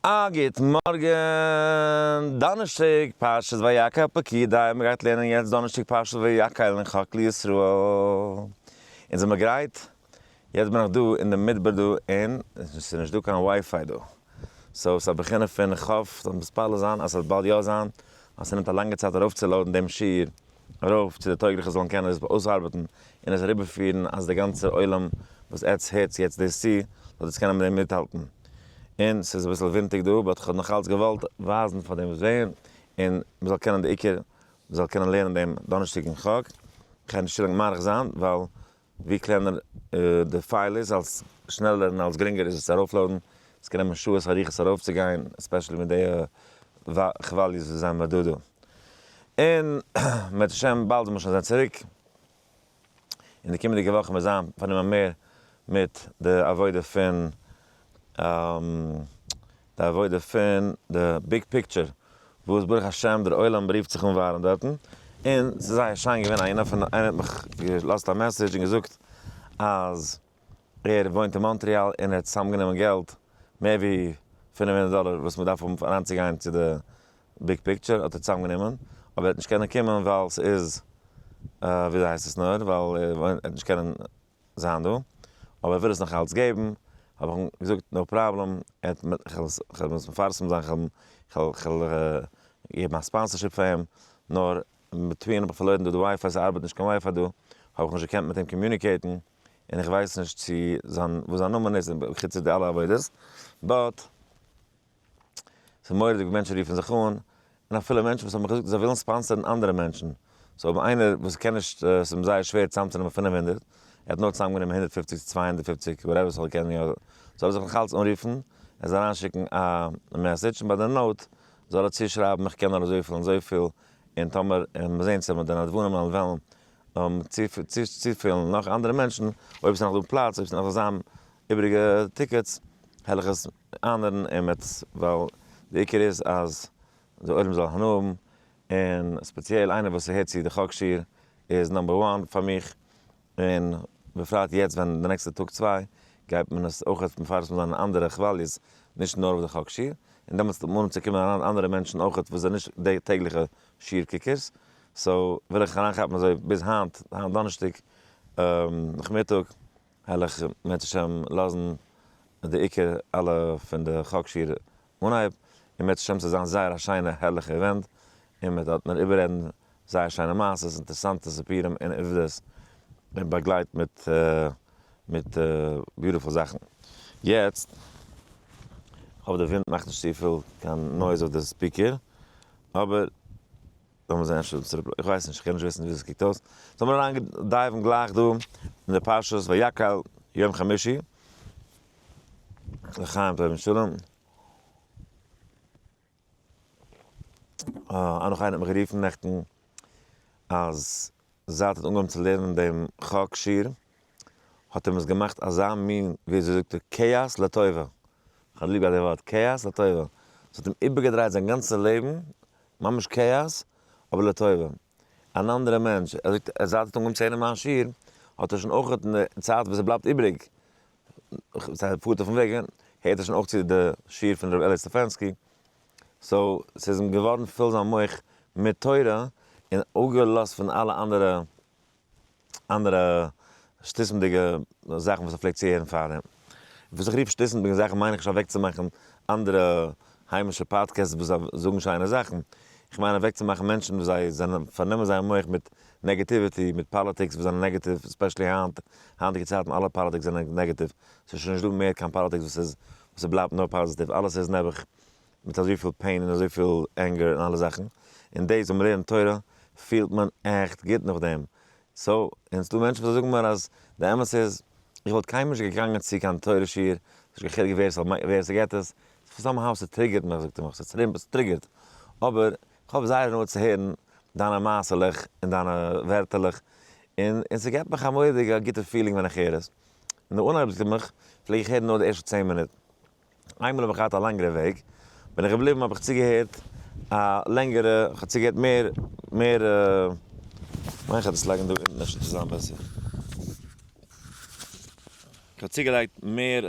א גוט מארגן, דאנערשטאג פרשת ויקהל פקודי, מען גייט לערנען יעצט דאנערשטאג פרשת ויקהל אין חק לישראל, אונז זעמער גרייט? יעצט בין איך דא אין די מדבר דא און ס'איז נישט דא קיין WiFi דא, so ס'איז א בחינה פון כ'האף זאל מתפלל זיין אז ס'וועט באלד יא זיין, ווייל ס'נעמט א לאנגע צייט ארויפצו load ן דעם שיעור ארויף צו די טויגליכע זאלן קענען עס אויסארבעטן און עס אריבערפירן אז די גאנצע עולם וואס עטץ הערטס יעצט דאס צו זאל דאס קענען מיט דעם מיטהאלטן. און ס'איז אביסל ווינטיג דא but כ'האב נאכאלץ געוואלט ווייזן פאר דעם וואס זעהן און מ'זאל קענען די עיקר מ'זאל קענען לערנען דעם דאנערשטאג אין חק. כ'גיי נישט צו לאנג מאריך זיין ווייל ווי קלענער די file איז אלס שנעלער און אלס גרינגער איז עס צו ארויפ load ן, עס קען נעמען שעות אריכות ארויפצוגיין, especially מיט די כוואליעס וואס זענען דא דא. און בעזהשם באלד וועט מען שוין זיין צוריק, אין די קומענדיגע וואכן וועט זיין פארנומען מער מיט די עבודה פון די עבודה פון די big picture וואס ברוך השם דער עולם רופט זיך אן ווארעם דארטן, און ס'איז זייער שיין געווען איינער פון איינער האט מיך געלאזט א message און געזאגט אז ער וואוינט אין מאנטריאל און ער האט צוזאמגענומען געלט מער ווי 500 דאלער וואס מ'דארף האבן אריינצוגיין צו די big picture האט ער צוזאמגענומען, אבער ער וועט נישט קענען קומען ווייל ס'איז וויאזוי הייסט עס נאר ווייל ער וועט נישט קענען זיין דא, אבער ער וויל עס נאך אלץ געבן, האב איך אים געזאגט no problem, כ'וועל עס מפרסם זיין, כ'וועל געבן א sponsorship פאר אים, נאר between האב איך פארלוירן דא די WiFi, ס'ארבעט נישט קיין WiFi דא, האב איך נישט געקענט מיט אים communicate ן, און איך ווייס נישט צו זיין וואס זיין נאמען איז, חוץ די אלע עבודות, but ס'איז מורא'דיג ווי מענטשן רופן זיך אן, און אפילו מענטשן וואס האבן מיר געזאגט זיי ווילן sponsor ן אנדערע מענטשן, so אויב איינער וואס קען נישט, ס'איז אים זייער שווער צוזאמצונעמען 500, ער האט נאר צוזאמגענומען 150 צו 250, whatever ס'זאל קענען יא, זאל ער זיך נאך אלץ אנרופן, ער זאל אריינשיקן א message, און ביי די note זאל ער צושרייבן איך קען נאר אזויפיל און אזויפיל, און טאמער מיר זעהן צו די נדבנים וועלן וועלן צופילן נאך אנדערע מענטשן, אויב ס'איז נאך דא פלאץ, אויב ס'איז נאך דא זיין איבעריגע tickets, העל איך עס honor ן און מיט ווייל די עיקר איז אז די עולם זאל הנאה האבן, און ספעציעל איינער וואס הערט צו די חק שיעור איז number one פאר מיך, און בפרט יעצט ווען די נעקסטע טאג צוויי גייט מען עס אויך מפרסם זיין אין אנדערע כוואליעס נישט נאר אויף די חק שיעור, און דעמאלטס וועט מען צו קומען אריין אנדערע מענטשן אויך וואס זענען נישט די טעגליכע שיעור קוקערס, so וויל איך אריינכאפן אזוי ביז היינט, היינט דאנערשטאג נאכמיטאג. העל איך בעזהשם לאזן די עיקר אלע פון די חק שיעור אנהייב, און בעזהשם ס'זאל זיין זייער א שיינע הערליכע event, און מ'וועט דארט מיר איבעררעדן זייער שיינע מעשות, אינטערעסאנטע סיפורים און עובדות, און באגלייט מיט מיט beautiful זאכן. יעצט, כ'האף די ווינט מאכט נישט צופיל קיין noise אויף די speaker, אבער. לאמיר זען אפשר צו איך ווייס נישט, איך קען נישט וויסן ווי עס קוקט אויס. זאל מען אריין dive ן גלייך דא אין די פרשת ויקהל יום חמישי. לחיים טובים שלום. אה, נאך איינער האט מיך גערופן נעכטן אז זייט ער האט אנגעהויבן צו לערנען דעם חק שיעור האט אים עס געמאכט אזא מין, ווי אזוי זאגט ער, כאאס לטובה. כ'האב ליב געהאט די ווארט, כאאס לטובה. ס'האט אים איבערגעדרייט זיין גאנצע לעבן, ממש כאאס, אבער לטובה. אן אנדערע מענטש, ער זאגט, זייט ער האט אנגעהויבן צו הערן מיין שיעור, האט ער שוין אויך אין די צייט וואס ער בלייבט איבעריג, ער פארט אויפן וועג, הערט ער שוין אויך צו די שיעור פון ר' אלי' סטעפענסקי. so, ס'איז אים געווארן פול זיין מח מיט תורה, און אפגעלאזט פון אלע אנדערע אנדערע שטות'נדיגע זאכן וואס ער פלעגט צו הערן פארדעם. וואס איך רוף שטות'נדיגע זאכן מיין איך נישט אוועקצומאכן אנדערע היימישע podcasts וואס זיי זאגן שיינע זאכן. איך מיין אוועקצומאכן מענטשן וואס זיי זענען פארנומען זייער מח מיט negativity, מיט politics וואס זענען negative, especially היינט, היינטיגע צייטן אלע politics זענען negative. ס'איז שוין נישט דא מער קיין politics וואס איז, וואס ס'בלייבט נאר positive. אלעס איז נעבעך מיט אזויפיל pain און אזויפיל anger און אלע זאכן, און דאס ווען מ'לערנט תורה פילט מען עכט גוט נאכדעם, so, און ס'דא מענטשן וואס זאגן מיר אז די אמת איז, איך וואלט קיינמאל נישט געגאנגען צו קיין תורה שיעור, ס'נישט קיין חילוק ווער ווער ס'געט עס, somehow ס' trigger ט מיך זאגט ער מיך, ס' trigger ט, אבער כ'האב זייער הנאה צו הערן דיינע מעשה'לעך און דיינע ווערטערלעך, און און ס'געט מיך א מורא'דיגע גוטע feeling ווען איך הער עס, אין די אנהייב זאגט ער מיך, פלעג איך הערן נאר די ערשטע צען מינוט. איינמאל האב איך געהאט א לענגערע וועג, בין איך געבליבן האב איך צוגעהערט א לענגערע, איך האב צוגעהערט מער מער, מיין איך אז דאס לייגן דא אונטן אפשר צו זיין בעסער, איך האב צוגעלייגט מער.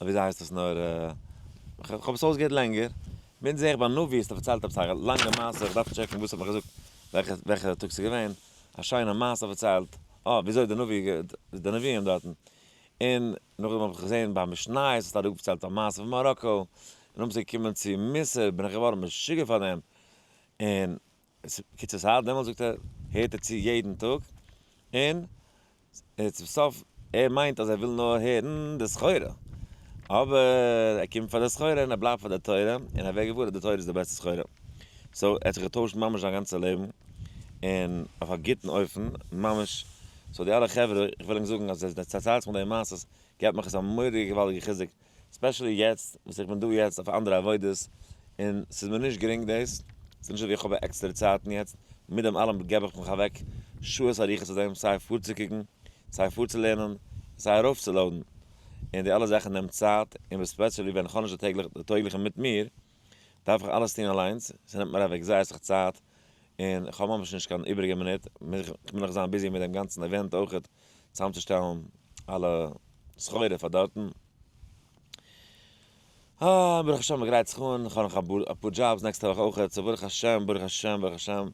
וויאזוי הייסט עס נאר, כ'האב עס אויסגעהערט לענגער, מיט זעה איך ביי נביא האסטו פארציילט עפעס א לאנגע מעשה, איך דארף check ן וואס האט מיך געזאגט וועלכע וועלכע טאג ס'איז געווען, א שיינע מעשה פארציילט, אה וויאזוי די נביא די נביאים דארטן, און נאכדעם האב איך געזען ביי משניות האסטו אראפגעציילט א מעשה פון מאראקא, און נאכדעם ס'איז געקומען צו מוסר בין איך געווארן משוגע פאר דעם, און קיצור ס'הארט דעמאלטס זאגט ער הערט ער צו יעדן טאג, און צום סוף ער מיינט אז ער וויל נאר הערן די סחורה, אבער ער קומט פאר די סחורה און ער בלייבט פאר די תורה, און ער ווערט געוואר אז די תורה איז די בעסטע סחורה. so ער האט זיך געטוישט ממש זיין גאנצע לעבן, און אויף א גוטן אופן, ממש. so די אלע חברה, איך וויל ענק זאגן אז עטס דערציילטס מיר די מעשות, געבט מיך עס א מורא'דיגע געוואלדיגע חיזוק, especially יעצט וואס איך בין דא יעצט אויף אנדערע עבודות, און ס'איז מיר נישט גרינג דאס, ס'איז נישט אזויווי איך האב עקסטערע צייטן יעצט, מיט דעם אלעם געב איך מיך אוועק שעות אריכות אויף דעם, סיי פארצוקוקן, סיי פארצולערנען, סיי ארויפצו load ן, און די אלע זאכן נעמט צייט, און especially ווען איך האב נישט די טויגליכע מיט מיר, דארף איך אלעס טון אליינס, ס'נעמט מיר אוועק זייער אסאך צייט, און איך האב ממש נישט קיין איבעריגע מינוט, איך מוז נאך זיין busy מיט דעם גאנצן event אויכעט, צוזאמצושטעלן אלע סחורה פאר דארטן. אה, ברוך השם מ'גרייט זיך אן, איך האב נאך אפאר jobs נעקסטע וואך אויכעט, so ברוך השם, ברוך השם, ברוך השם,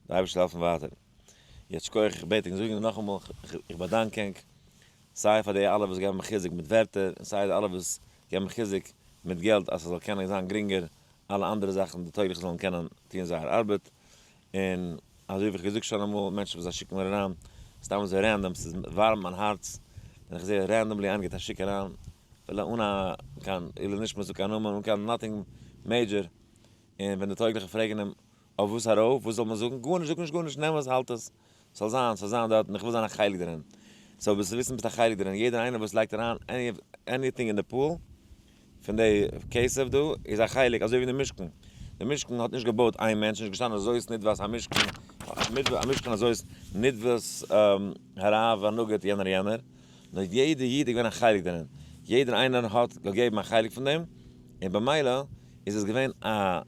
די אייבערשטער זאל העלפן ווייטער. יעצט שכוח, איך בעט ענק זאגן נאכאמאל, איך באדאנק ענק, סיי פאר די אלע וואס געבן חיזוק מיט ווערטער, און סיי די אלע וואס געבן חיזוק מיט געלט אז ס'זאל קענען זיין גרינגער אלע אנדערע זאכן, די טויגליכע זאלן קענען טון זייער ארבעט, און אזוי ווי איך געזאגט שוין אמאל, מענטשן וואס זיי שיקן מיר אריין, סתם אזוי random, ס'איז ווארעם מיין הארץ, ווען איך זע randomly איינער גיבט א שיק אריין, אפילו אן א קיין עילוי נשמת אן קיין נאמען, אן קיין nothing major, און ווען די טויגליכע פרעגן אים, אויף וואס ארויף, וואס זאל מען זאגן, גארנישט, זאג נישט גארנישט, נעם עס, האלט עס, ס'זאל זיין, ס'זאל זיין דארט, און איך וויל זיין א חלק דערין. so ביסט וויסן ביסט א חלק דערין, יעדער איינער וואס לייגט אריין anything אין די pool, פון די כסף דא, איז א חלק, אזוי ווי די משכן. די משכן האט נישט געבויט איין מענטש, נישט געשטאנען זאת נדבת המשכן, המשכן הזאת נדבת הרב הנגיד יענער יענער, נאר יעדע איד איז געווען א חלק דערין. יעדער איינער האט געגעבן א חלק פון דעם, און במילא איז עס געווען א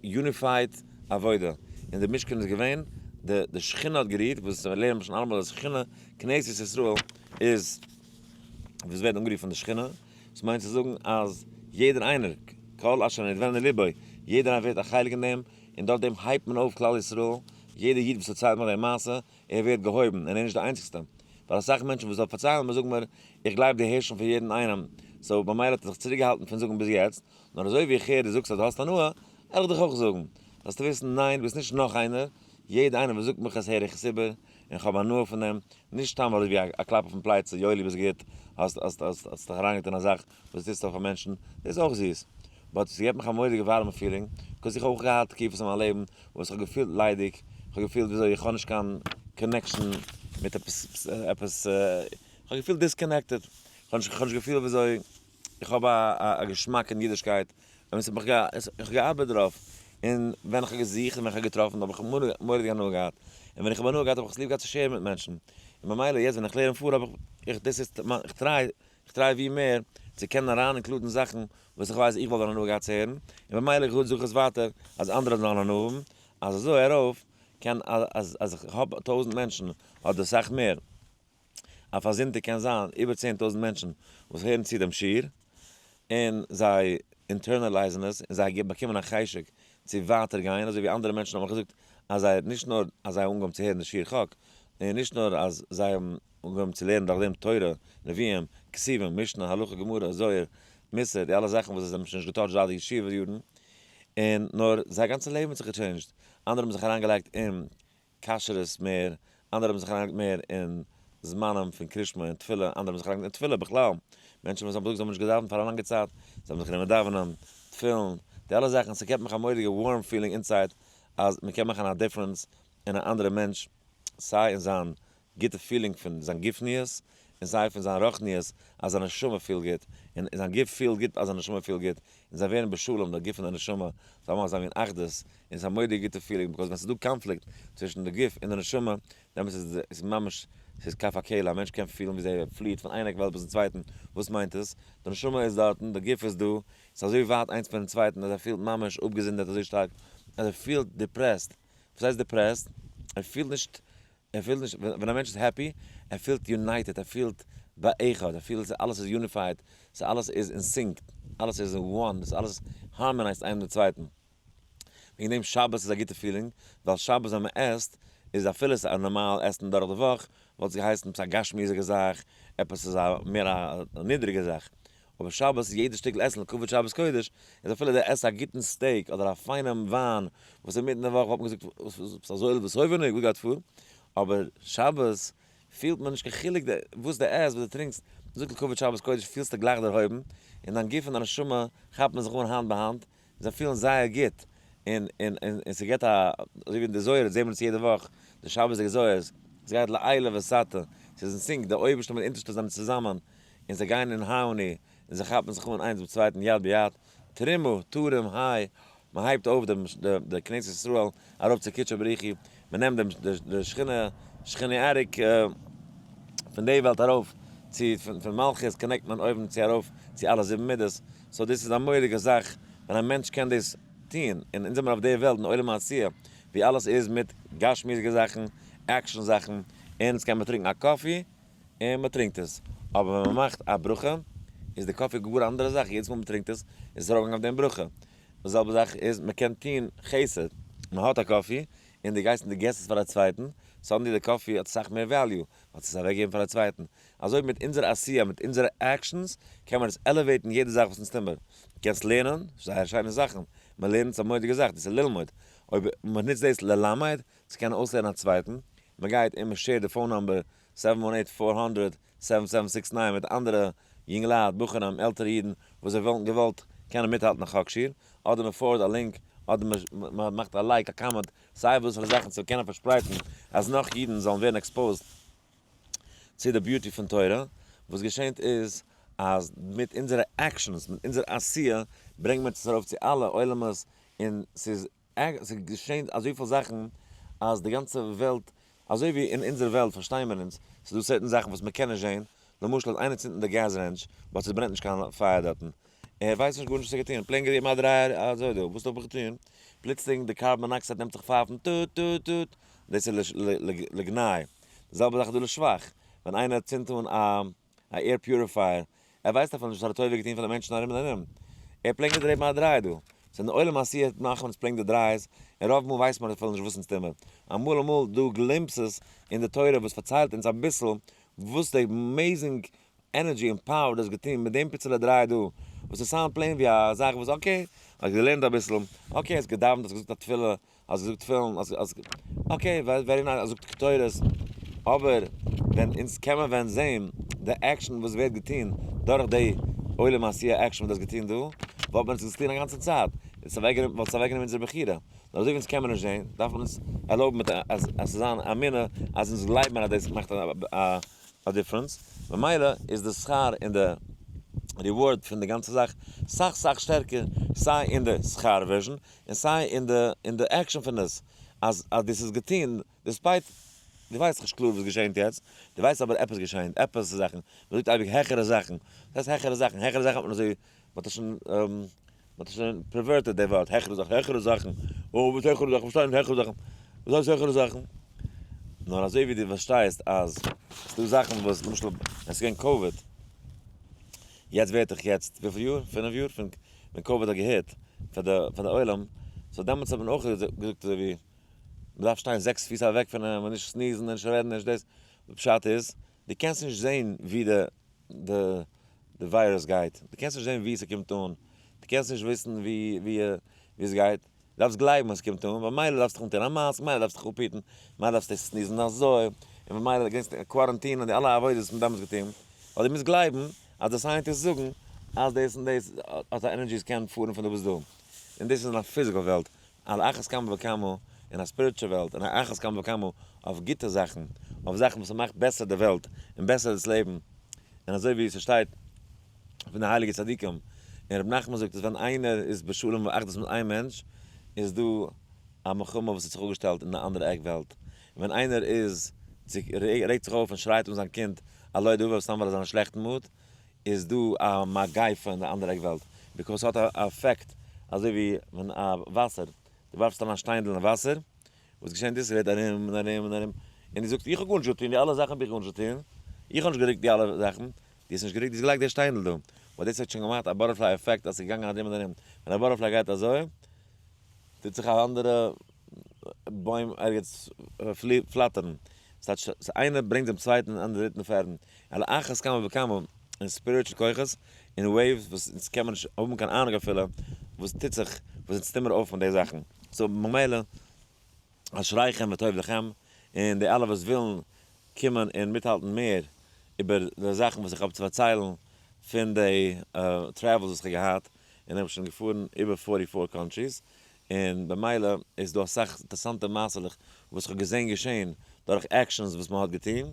unified עבודה, און די משכן איז געווען, די די שכינה האט גערוהט, וואס מיר לערנען שוין אלעמאל אז שכינה, כנסת ישראל איז וואס ווערט אנגערופן די שכינה, דאס מיינט צו זאגן אז יעדער איינער, כל אשר נדבנו לבו, יעדער איינער ווערט א חלק אין דעם, און דורך דעם הייבט מען אויף כלל ישראל, יעדער איד וואס פארציילט מיר די מעשה, ער ווערט געהויבן, און ער איז נישט די איינציגסטע, ווייל אסאך מענטשן וואס זאל פארציילן מיר זאגן מיר, איך גלייב די הערשן פון יעדן איינעם, so במילא האט ער זיך צוריקגעהאלטן פון זאגן ביז יעצט, נאר אזוי ווי איך הער דו זאגסט אז דו האסט הנאה, וועל איך דיך אויך זאגן. זאלסטו וויסן, ניין, דו ביסט נישט נאך איינער, יעדער איינער וואס זאגט מיך עס הער איך עס איבער, און כ'האב הנאה פון דעם, נישט סתם ווייל אזוי ווי א קלאפ אויפן פלייצע, יואלי ביסט גוט, האסט האסט האסט האסט דיך אריינגעטון אין א זאך וואס טוסט אויף פאר מענטשן, דאס איז אויך זיס, but ס'געבט מיך א מורא'דיגע ווארעמע feeling, 'cause איך האב אויך געהאט תקופות אין מיין לעבן וואס איך האב געפילט ליידיג, איך האב געפילט וויאזוי איך האב נישט קיין connection מיט עפעס עפעס, איך האב געפילט disconnected, איך האב נישט געפילט וויאזוי איך האב א געשמאק אין אידישקייט, און ס'האט מיך איך האב געארבעט דערויף, און ווען איך האב געזוכט און ווען איך האב געטראפן האב איך מורא'דיג הנאה געהאט, און ווען איך האב הנאה געהאט האב איך עס ליב געהאט צו share ן מיט מענטשן, און ממילא יעצט ווען איך לערן פאר האב איך, איך דאס איז מיין, איך try, איך try ווי מער צו קענען אריין include ן זאכן וואס איך ווייס איך וואלט הנאה געהאט צו הערן, און ממילא איך זאג עס ווייטער אז אנדערע זאלן הנאה האבן, אז אזוי ארויף קען אז אז איך האב 1000 מענטשן אדער סאך מער. אויף א זונטאג קען זיין איבער 10,000 מענטשן וואס הערן צו דעם שיעור, און זיי internalize ן עס, און זיי באקומען א חשק צו ווייטער גיין, אזוי ווי אנדערע מענטשן האבן מיך געזאגט אז זיי, נישט נאר אז זיי האבן אנגעהויבן צו הערן די שיעור חק, און נישט נאר אז זיי האבן אנגעהויבן צו לערנען דורך דעם תורה, נביאים, כתובים, משנה, הלכה, גמרא, זוהר, מוסר, די אלע זאכן וואס זיי האבן שוין נישט גע touch ט זייט די ישיבה יארן, און נאר זייער גאנצע לעבן האט זיך גע change ט, אנדערע האבן זיך אריינגעלייגט אין כשרות מער, אנדערע האבן זיך אריינגעלייגט מער אין זמנים פון קרישמע און תפילה, אנדערע האבן זיך אריינגעלייגט אין תפילה בכלל, מענטשן וואס האבן געזאגט זיי האבן נישט געדאווענט פאר א לאנגע צייט, זיי האבן זיך גענומען דאווענען, תפילין, די אלע זאכן, ס'געבט מיך א מורא'דיגע warm feeling inside אז מ'קען מאכן א difference אין א אנדערע מענטש, סיי אין זיין גוטע feeling פון זיין גופניות, און סיי פון זיין רוחניות אז זיין נשמה פילט גוט, און זיין גוף פילט גוט אז זיין נשמה פילט גוט, און זיי ווערן בשלום, די גוף און די נשמה, זיי האבן אזא מין אחדות, און ס'איז א מורא'דיגע גוטע feeling, because ווען ס'איז דא קאנפליקט צווישן די גוף און די נשמה, דעמאלטס איז עס ממש, ס'איז כף הקלע, א מענטש קען פילן ווי ער פליעט פון איין עק וועלט ביזן צווייטן, וואס מיינט עס? די נשמה איז דארטן, די גוף איז דא, ס'איז אזוי ווייט איינס פונעם צווייטן אז ער פילט ממש אפגעזונדערט אזוי שטארק, אז ער פילט depressed, וואס הייסט depressed? ער פילט נישט ער פילט נישט, ווען א מענטש איז happy, ער פילט united, ער פילט. באחד, ער פילט אז אלעס איז unified, ס'אלעס איז אין sync, אלעס איז אין one, ס'אלעס harmonized איינעם דעם צווייטן. וועגן דעם שבת איז א גוטע feeling, ווייל שבת ווען מען עסט, איז אפילו עס איז א נארמאל עסן דורך די וואך, וואלט עס געהייסן עפעס א גשמיות'דיגע זאך, עפעס איז א מער א נידריגע זאך. אבער שבת איז יעדע שטיקל עסן לכבוד שבת קודש, איז אפילו דו עסט א גוטן steak אדער א פיינעם וויין, וואס אינמיטן די וואך וואלט מען געזאגט וואס ביסט אזוי לבסופ'ניק, וואס גייט פאר? אבער שבת פילט מען נישט קיין חילוק וואס דו עסט וואס דו טרינקסט, מ'זאגט לכבוד שבת קודש פילסטו גלייך דערהויבן, און דיין גוף און דיין נשמה כאפן זיך אן האנט ביי האנט, זיי פילן זייער גוט, און און און ס'געט א, אזוי ווי אין די זוהר זעהן מיר עס יעדע וואך, די שבת'דיגע זוהר, ס'גייט לעילא ותתא, ס'איז אין sync, די אויבערשטע מיט די אונטערשטע זענען צוזאמען, און זיי גייען אין הארמאני, און זיי כאפן זיך אן איינס ביים צווייטן יד ביד, תרומה, תרים, היי, מען הייבט אויף דעם די כנסת ישראל ארויף צו קודשא בריך הוא, מען נעמט דעם די שכינה, שכינה-אריק פון די וועלט ארויף צו פון מלכות connect מען אויבן צו ארויף צו אלע זיבן מידות, so דאס איז א מורא'דיגע זאך ווען א מענטש קען דאס טון, און אונז זעמיר אויף די וועלט אין עולם העשיה ווי אלעס איז מיט גשמיות'דיגע זאכן, action זאכן, און אונז קען מען טרינקן א coffee און מען טרינקט עס, אבער ווען מען מאכט א ברכה איז די coffee גאר א אנדערע זאך, יעדעס מאל מען טרינקט עס איז עס ארויפגעגאנגען אויף דעם ברכה. די זעלבע זאך איז מען קען טון חסד, מען האט א coffee און דו גייסט און דו געסט עס פאר א צווייטן, suddenly די coffee האט אסאך מער value, האסט עס אוועקגעגעבן פאר א צווייטן. אזוי מיט אונזער עשייה, מיט אונזערע actions, קען מען עס elevate ן יעדע זאך וואס אונז טון מיר. דו קענסט לערנען, זייער שיינע זאכן, מען לערנט ס'איז א מורא'דיגע זאך, דאס איז ללמוד. אויב מען נוצט דאס ללמד, צו קענען אויסלערנען א צווייטן, מען גייט און מען share ט די phone number 718 400 7769 מיט אנדערע יונגעלייט, בחורים, עלטערע אידן, וואס זיי וואלטן געוואלט קענען מיטהאלטן א חק שיעור, אדער מען forward א link, אדער מען מאכט א like, א comment, סיי וואסערע זאכן צו קענען פארשפרייטן אז נאך אידן זאלן ווערן exposed צו די beauty פון תורה. וואס געשענט איז אז מיט אונזערע actions, מיט אונזער עשייה, ברענגט מען עס ארויף צו אלע עולמות, און ס'איז ס'געשענט אזויפיל זאכן אז די גאנצע וועלט, אזוי ווי אין אונזער וועלט פארשטייען מיר אונז, ס'איז דא certain זאכן וואס מ'קען נישט זען, למשל אז איינער צינדט אן די gas range, but ס'ברענט נישט קיין פייער דארטן, ער ווייסט נישט גארנישט וואס ער האט געטון, plain געגעבן א דריי אזוי דא, וואס האב איך געטון? פלוצלינג די carbon monoxide נעמט זיך פייפן טוט טוט טוט, דאס איז לגנאי. די זעלבע זאך איז דא לשבח, ווען איינער צינדט אן א א air purifier, ער ווייסט אפילו נישט וואס פאר א טובה געטון פאר די מענטשן ארום און ארום, ער plain געדרייט א דריי דא, ס'איז אין עולם העשיה מאכן אונז plain די דרייס, און רוב מאל ווייסט מען אפילו נישט וואס אונז טוהן מיר, אמאל אמאל דא glimpses אין די תורה וואס פארציילט אונז אביסל וואס די amazing energy און power דאס געטון מיט דעם פיצעלע דריי דא, וואס עס sound plain ווי א זאך וואס okay, האסט געלערנט אביסל, okay האסט געדאווענט, האסט געזאגט א תפילה, האסט געזאגט תפילין, האסט okay, very nice, האסט געזאגט קטורת, אבער ווען אונז קען מען ווען זעהן די action וואס ווערט געטון דורך די עולם העשיה action וואס דו האסט געטון דא, וואלט מען עס געטון א גאנצע צייט, עס וואלט עס אוועקגענומען אונזער בחירה, נאר אזוי ווי אונז קען מען נישט זעהן, דארף מען אונז ערלויבן מיט אז עס זאל זיין אמונה אז אונז גלייבן אז דאס מאכט א difference, ממילא איז די שכר און די reward פון די גאנצע זאך סאך סאך שטערקער סיי אין די שכר version און סיי אין די אין די action פון עס אז אז דאס איז געטון despite דו ווייסט נישט קלאר וואס געשענט יעצט, דו ווייסט אבער עפעס געשענט, עפעס זאכן, מען זאגט אייביג העכערע זאכן, וואס הייסט העכערע זאכן? העכערע זאכן האט מען אזוי, מען האט עס שוין מען האט עס שוין perverted די ווארט, העכערע זאכן, העכערע זאכן, אוי וואס העכערע זאכן, פארשטיי נישט העכערע זאכן, וואס הייסט העכערע זאכן? נאר אזוי ווי דו פארשטייסט אז ס'דא זאכן וואס למשל ווען ס'איז געווען קאוויד, יעצט ווערט דאך יעצט וויפיל יאר? פינף יאר פון ווען קאוויד האט געהיט פאר די פאר די עולם, so דעמאלטס האט מען אויך געזאגט אזוי ווי מ'דארף שטיין זעקס פיס אוועק פון אים און נישט sneeze ן און נישט רעדן און נישט דאס, די פשט איז דו קענסט נישט זען ווי די די די וויירוס גייט, דו קענסט נישט זען ווי ס'קומט אן, דו קענסט נישט וויסן ווי ווי ווי עס גייט, דארפסט גלייבן אז ס'קומט אן, ממילא דארפסטו דיך אנטון א mask, ממילא דארפסטו דיך אפהיטן, ממילא דארפסטו sneeze ן אזוי, און ממילא גייסטו קוואראנטין און די אלע עבודות וואס מ'האט דעמאלטס געטון, ווייל דו מוזט גלייבן אז די scientists זאגן אז דאס און דאס האט א energy עס קען פארן פון דא ביז דא, און דאס איז אין א physical וועלט, על אחת כמה וכמה אין א spiritual וועלט, און על אחת כמה וכמה אויף גוטע זאכן, אויף זאכן וואס ס'מאכט בעסער די וועלט און בעסער דאס לעבן, און אזוי ווי ס'שטייט פון די הייליגע צדיקים, און רבי נחמן זאגט אז ווען איינער איז בשלום ואחדות מיט איין מענטש, איז דא א מלחמה וואס האט זיך אפגעשטעלט אין די אנדערע עק וועלט, און ווען איינער איז רעגט זיך אויף און שרייט אן זיין קינד על לא דבר סתם ווייל ער איז אין א שלעכטן mood, איז דא א מגיפה אין די אנדערע עק וועלט, because ס'האט א עפעקט אזוי ווי ווען א וואסער, דו ווארפסט אריין א שטיינדל אין וואסער, וואס געשענט איז ס'ווערט ארום און ארום און ארום, און דו זאגסט איך האב גארנישט געטון, די אלע זאכן האב איך גארנישט געטון, איך האב נישט גערוקט די אלע זאכן, דו האסט נישט גערוקט, דו האסט געלייגט די שטיינדל דא, but דאס האט שוין געמאכט א butterfly effect אז ס'איז געגאנגען ארום און ארום, ווען א butterfly גייט אזוי, טוט זיך א אנדערע בוים ערגעץ פלאטערן, ס'טייטש איינער ברענגט דעם צווייטן און אנדערע דריטן פערטן, על אחת כמה וכמה אין spiritual כוחות און waves וואס אונז קען מען נישט האבן קיין אהנונג אפילו וואס טוט זיך וואס אונז טוהן מיר אויף מיט די זאכן, so ממילא אשריכם וטוב לכם, און די אלע וואס ווילן קומען און מיטהאלטן מער איבער די זאכן וואס איך האב צו פארציילן פון די travels וואס איך האב געהאט, און איך בין שוין געפארן איבער forty four countries, און במילא איז דא אסאך אינטערעסאנטע מעשה'לעך וואס איך האב געזען געשען דורך actions וואס מען האט געטון,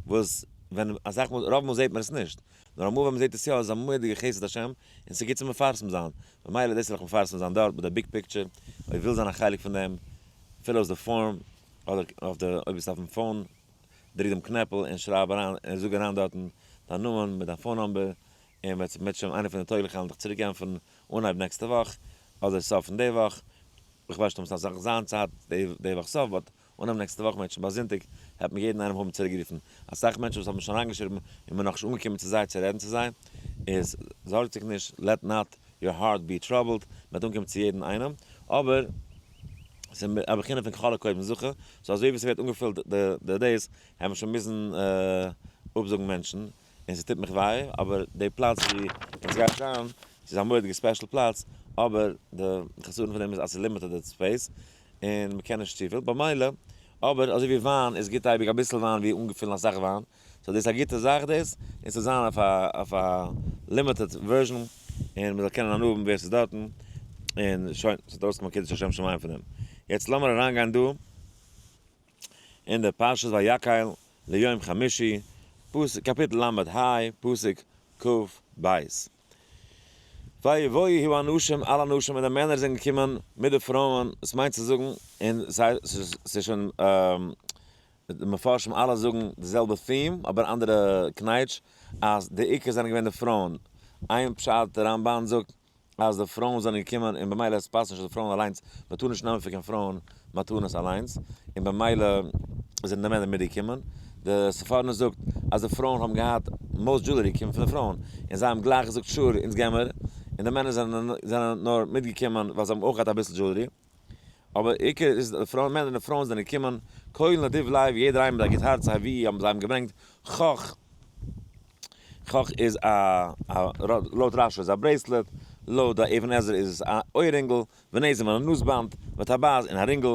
וואס ווען אסאך מאל, רוב מאל זעט מען עס נישט, נאר אמאל ווען מען זעט עס יא איז עס א מורא'דיגע חסד השם און ס'איז גוט צו מפרסם זיין, במילא דאס וועל איך מפרסם זיין דארט מיט די big picture, אויב וויל זיין א חלק פון דעם, פיל אויס די form, אדער אויף די אויב ביסט אויפן phone, דריק דעם קנעפל און שרייב אריין און זאג אריין דארטן דיין נאמען מיט דיין phone number, און וועט מיט שוין איינער פון די טויגליכע וועלן דיך צוריק ענטפערן אנהייב נעקסטע וואך, אדער סוף פון די וואך, איך ווייס נישט אויב ס'זאל זיין צייט די וואך סוף, but אנהייב נעקסטע וואך מענטשן ביי זונטאג העט מען יעדן איינעם האבן צוריקגערופן, אסאך מענטשן וואס האבן שוין אריינגעשריבן און מען נאכנישט אנגעקומען צו זיי צו רעדן צו זיי, איז זארגט זיך נישט, let not your heart be troubled, מען וועט אנקומען צו יעדן איינעם, אבער ס'איז א בחינה פון ככל הקודם זכה, so אזוי ווי ס'ווערט אנגעפילט די דאס, העט מען שוין מוזן אפזאגן מענטשן, און ס'טוט מיך וויי, אבער די פלאץ ווי עס גייט זיין, ס'איז א מורא'דיגע special פלאץ, אבער די חסרון פון דעם איז אז ס'איז limited די space, און מ'קען נישט צופיל, במילא, אבער אזוי ווי וויין איז גוט אייביג אביסל וויין ווי אנגעפילן אסאך וויין, so דאס איז א גוטע זאך דאס, און ס'זאל זיין אויף א אויף א limited version, און מ'זאל קענען הנאה האבן ווער ס'איז דארטן, און שוין, ס'וועט ארויסקומען קידוש השם שמים פון דעם. יעצט לאמיר אריינגיין דא אין די פרשת ויקהל ליום חמישי, פסוק, קאפיטל ל' ה, פסוק כ ב. ויבואו האנשים אל הנשים און די מענער זענען געקומען מיט די פרויען, דאס מיינט צו זאגן, און ס'איז שוין די מפרשים אלע זאגן די זעלבע theme אבער אנדערע קנייטש, אז די עיקר זענען געווען די פרויען, איין פשט די רמבן זאגט אז די פרויען זענען געקומען און במילא עס פאסט נישט אז די פרויען אליינס, מען טאר נישט נעמען פון קיין פרויען מתנות אליינס, און במילא זענען די מענער מיטגעקומען, די ספורנו זאגט אז די פרויען האבן געהאט most jewelry קומט פון די פרויען, און זיי האבן גלייך געזאגט sure אונז געמער, און די מענער זענען זענען נאר מיטגעקומען ווייל זיי האבן אויך געהאט אביסל jewelry, אבער עיקר איז די פרויען מענער און פרויען זענען געקומען, כל נדיב לב יעדער איינער מיט א גוט הארץ הביאו האבן זיי האבן געברענגט חח. חח איז א לויט רשי איז א bracelet, לויט די אבן עזרא איז עס א אויערינגל, ונזם א נאז-באנד, וטבעת און א רינגל,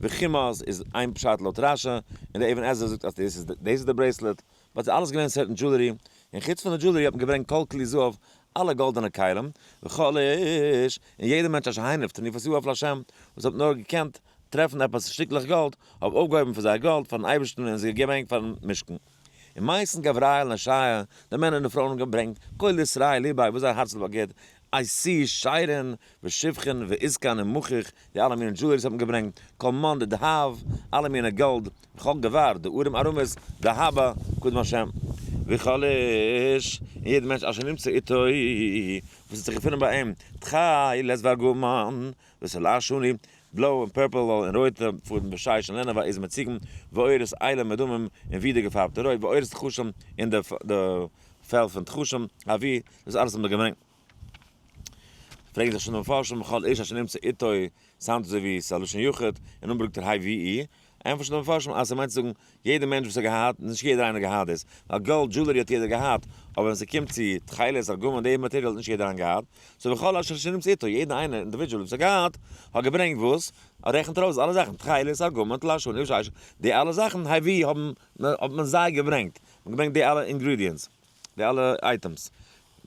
וכמוס איז איין פשט לויט רשי, און די אבן עזרא זאגט אז דאס איז דאס איז די bracelet, but ס'איז אלעס געווען certain jewelry, און חוץ פון די jewelry האט מען געברענגט כל כלי זהב, אלע גאלדענע כלים, וכל איש, און יעדער מענטש אשר הניף תנופת יהב לה', וואס האט נאר געקענט טרעפן עפעס שטיקלעך גאלד, האב אויפגעהויבן פון זייער גאלד פארן אייבערשטן און זיי געברענגט פארן משכן. און מייסטנס גבריאל און הושע, די מענער און די פרויען האבן געברענגט, כל ישראל ליבאי, וואס זייער הארץ האט באגערט, עשי שיירין ושבחין ועסקן און מוכיח, די אלע מיני jewelries האט מען געברענגט, כל מאן דדהב, אלע מיני גאלד, וכל גבר, דערים ארמית, דהבא, קדם השם. וכל איש, און יעדער מענטש אשר נמצא איתו, וואס האט זיך געפונען ביי אים, תכלת וארגמן, ותולעת שני, בלוי און purple און רויטע פאדן ושש און לענען ועזים ציגן ועורות אילים מאדמים און ווידער געפארבטע רויט ועורות תחשים און די פעל פון תחשים הביאו דאס אלעס האבן זיי געברענגט. פרעגן זיך שוין די מפרשים וכל איש אשר נמצא איתו sound אזוי ווי ס'איז א לשון יחיד און נאכדעם ברענגט ער הביאו ענטפערן שוין די מפרשים אז ס'מיינט צו זאגן יעדער מענטש וואס האט געהאט, נישט יעדער איינער האט געהאט דאס, ווייל גאלד jewelry האט יעדער געהאט, אבער ווען ס'קומט צו תכלת ארגמן די material האט נישט יעדער איינער געהאט, so וכל אשר שנמצא איתו, יעדער איינער individual וואס האט געהאט, האט געברענגט וואס? ער רעכנט ארויס אלע זאכן, תכלת ארגמן תולעת שני ושש, די אלע זאכן הביאו האבן האט מען זיי געברענגט, מען האט געברענגט די אלע ingredients. די אלע items.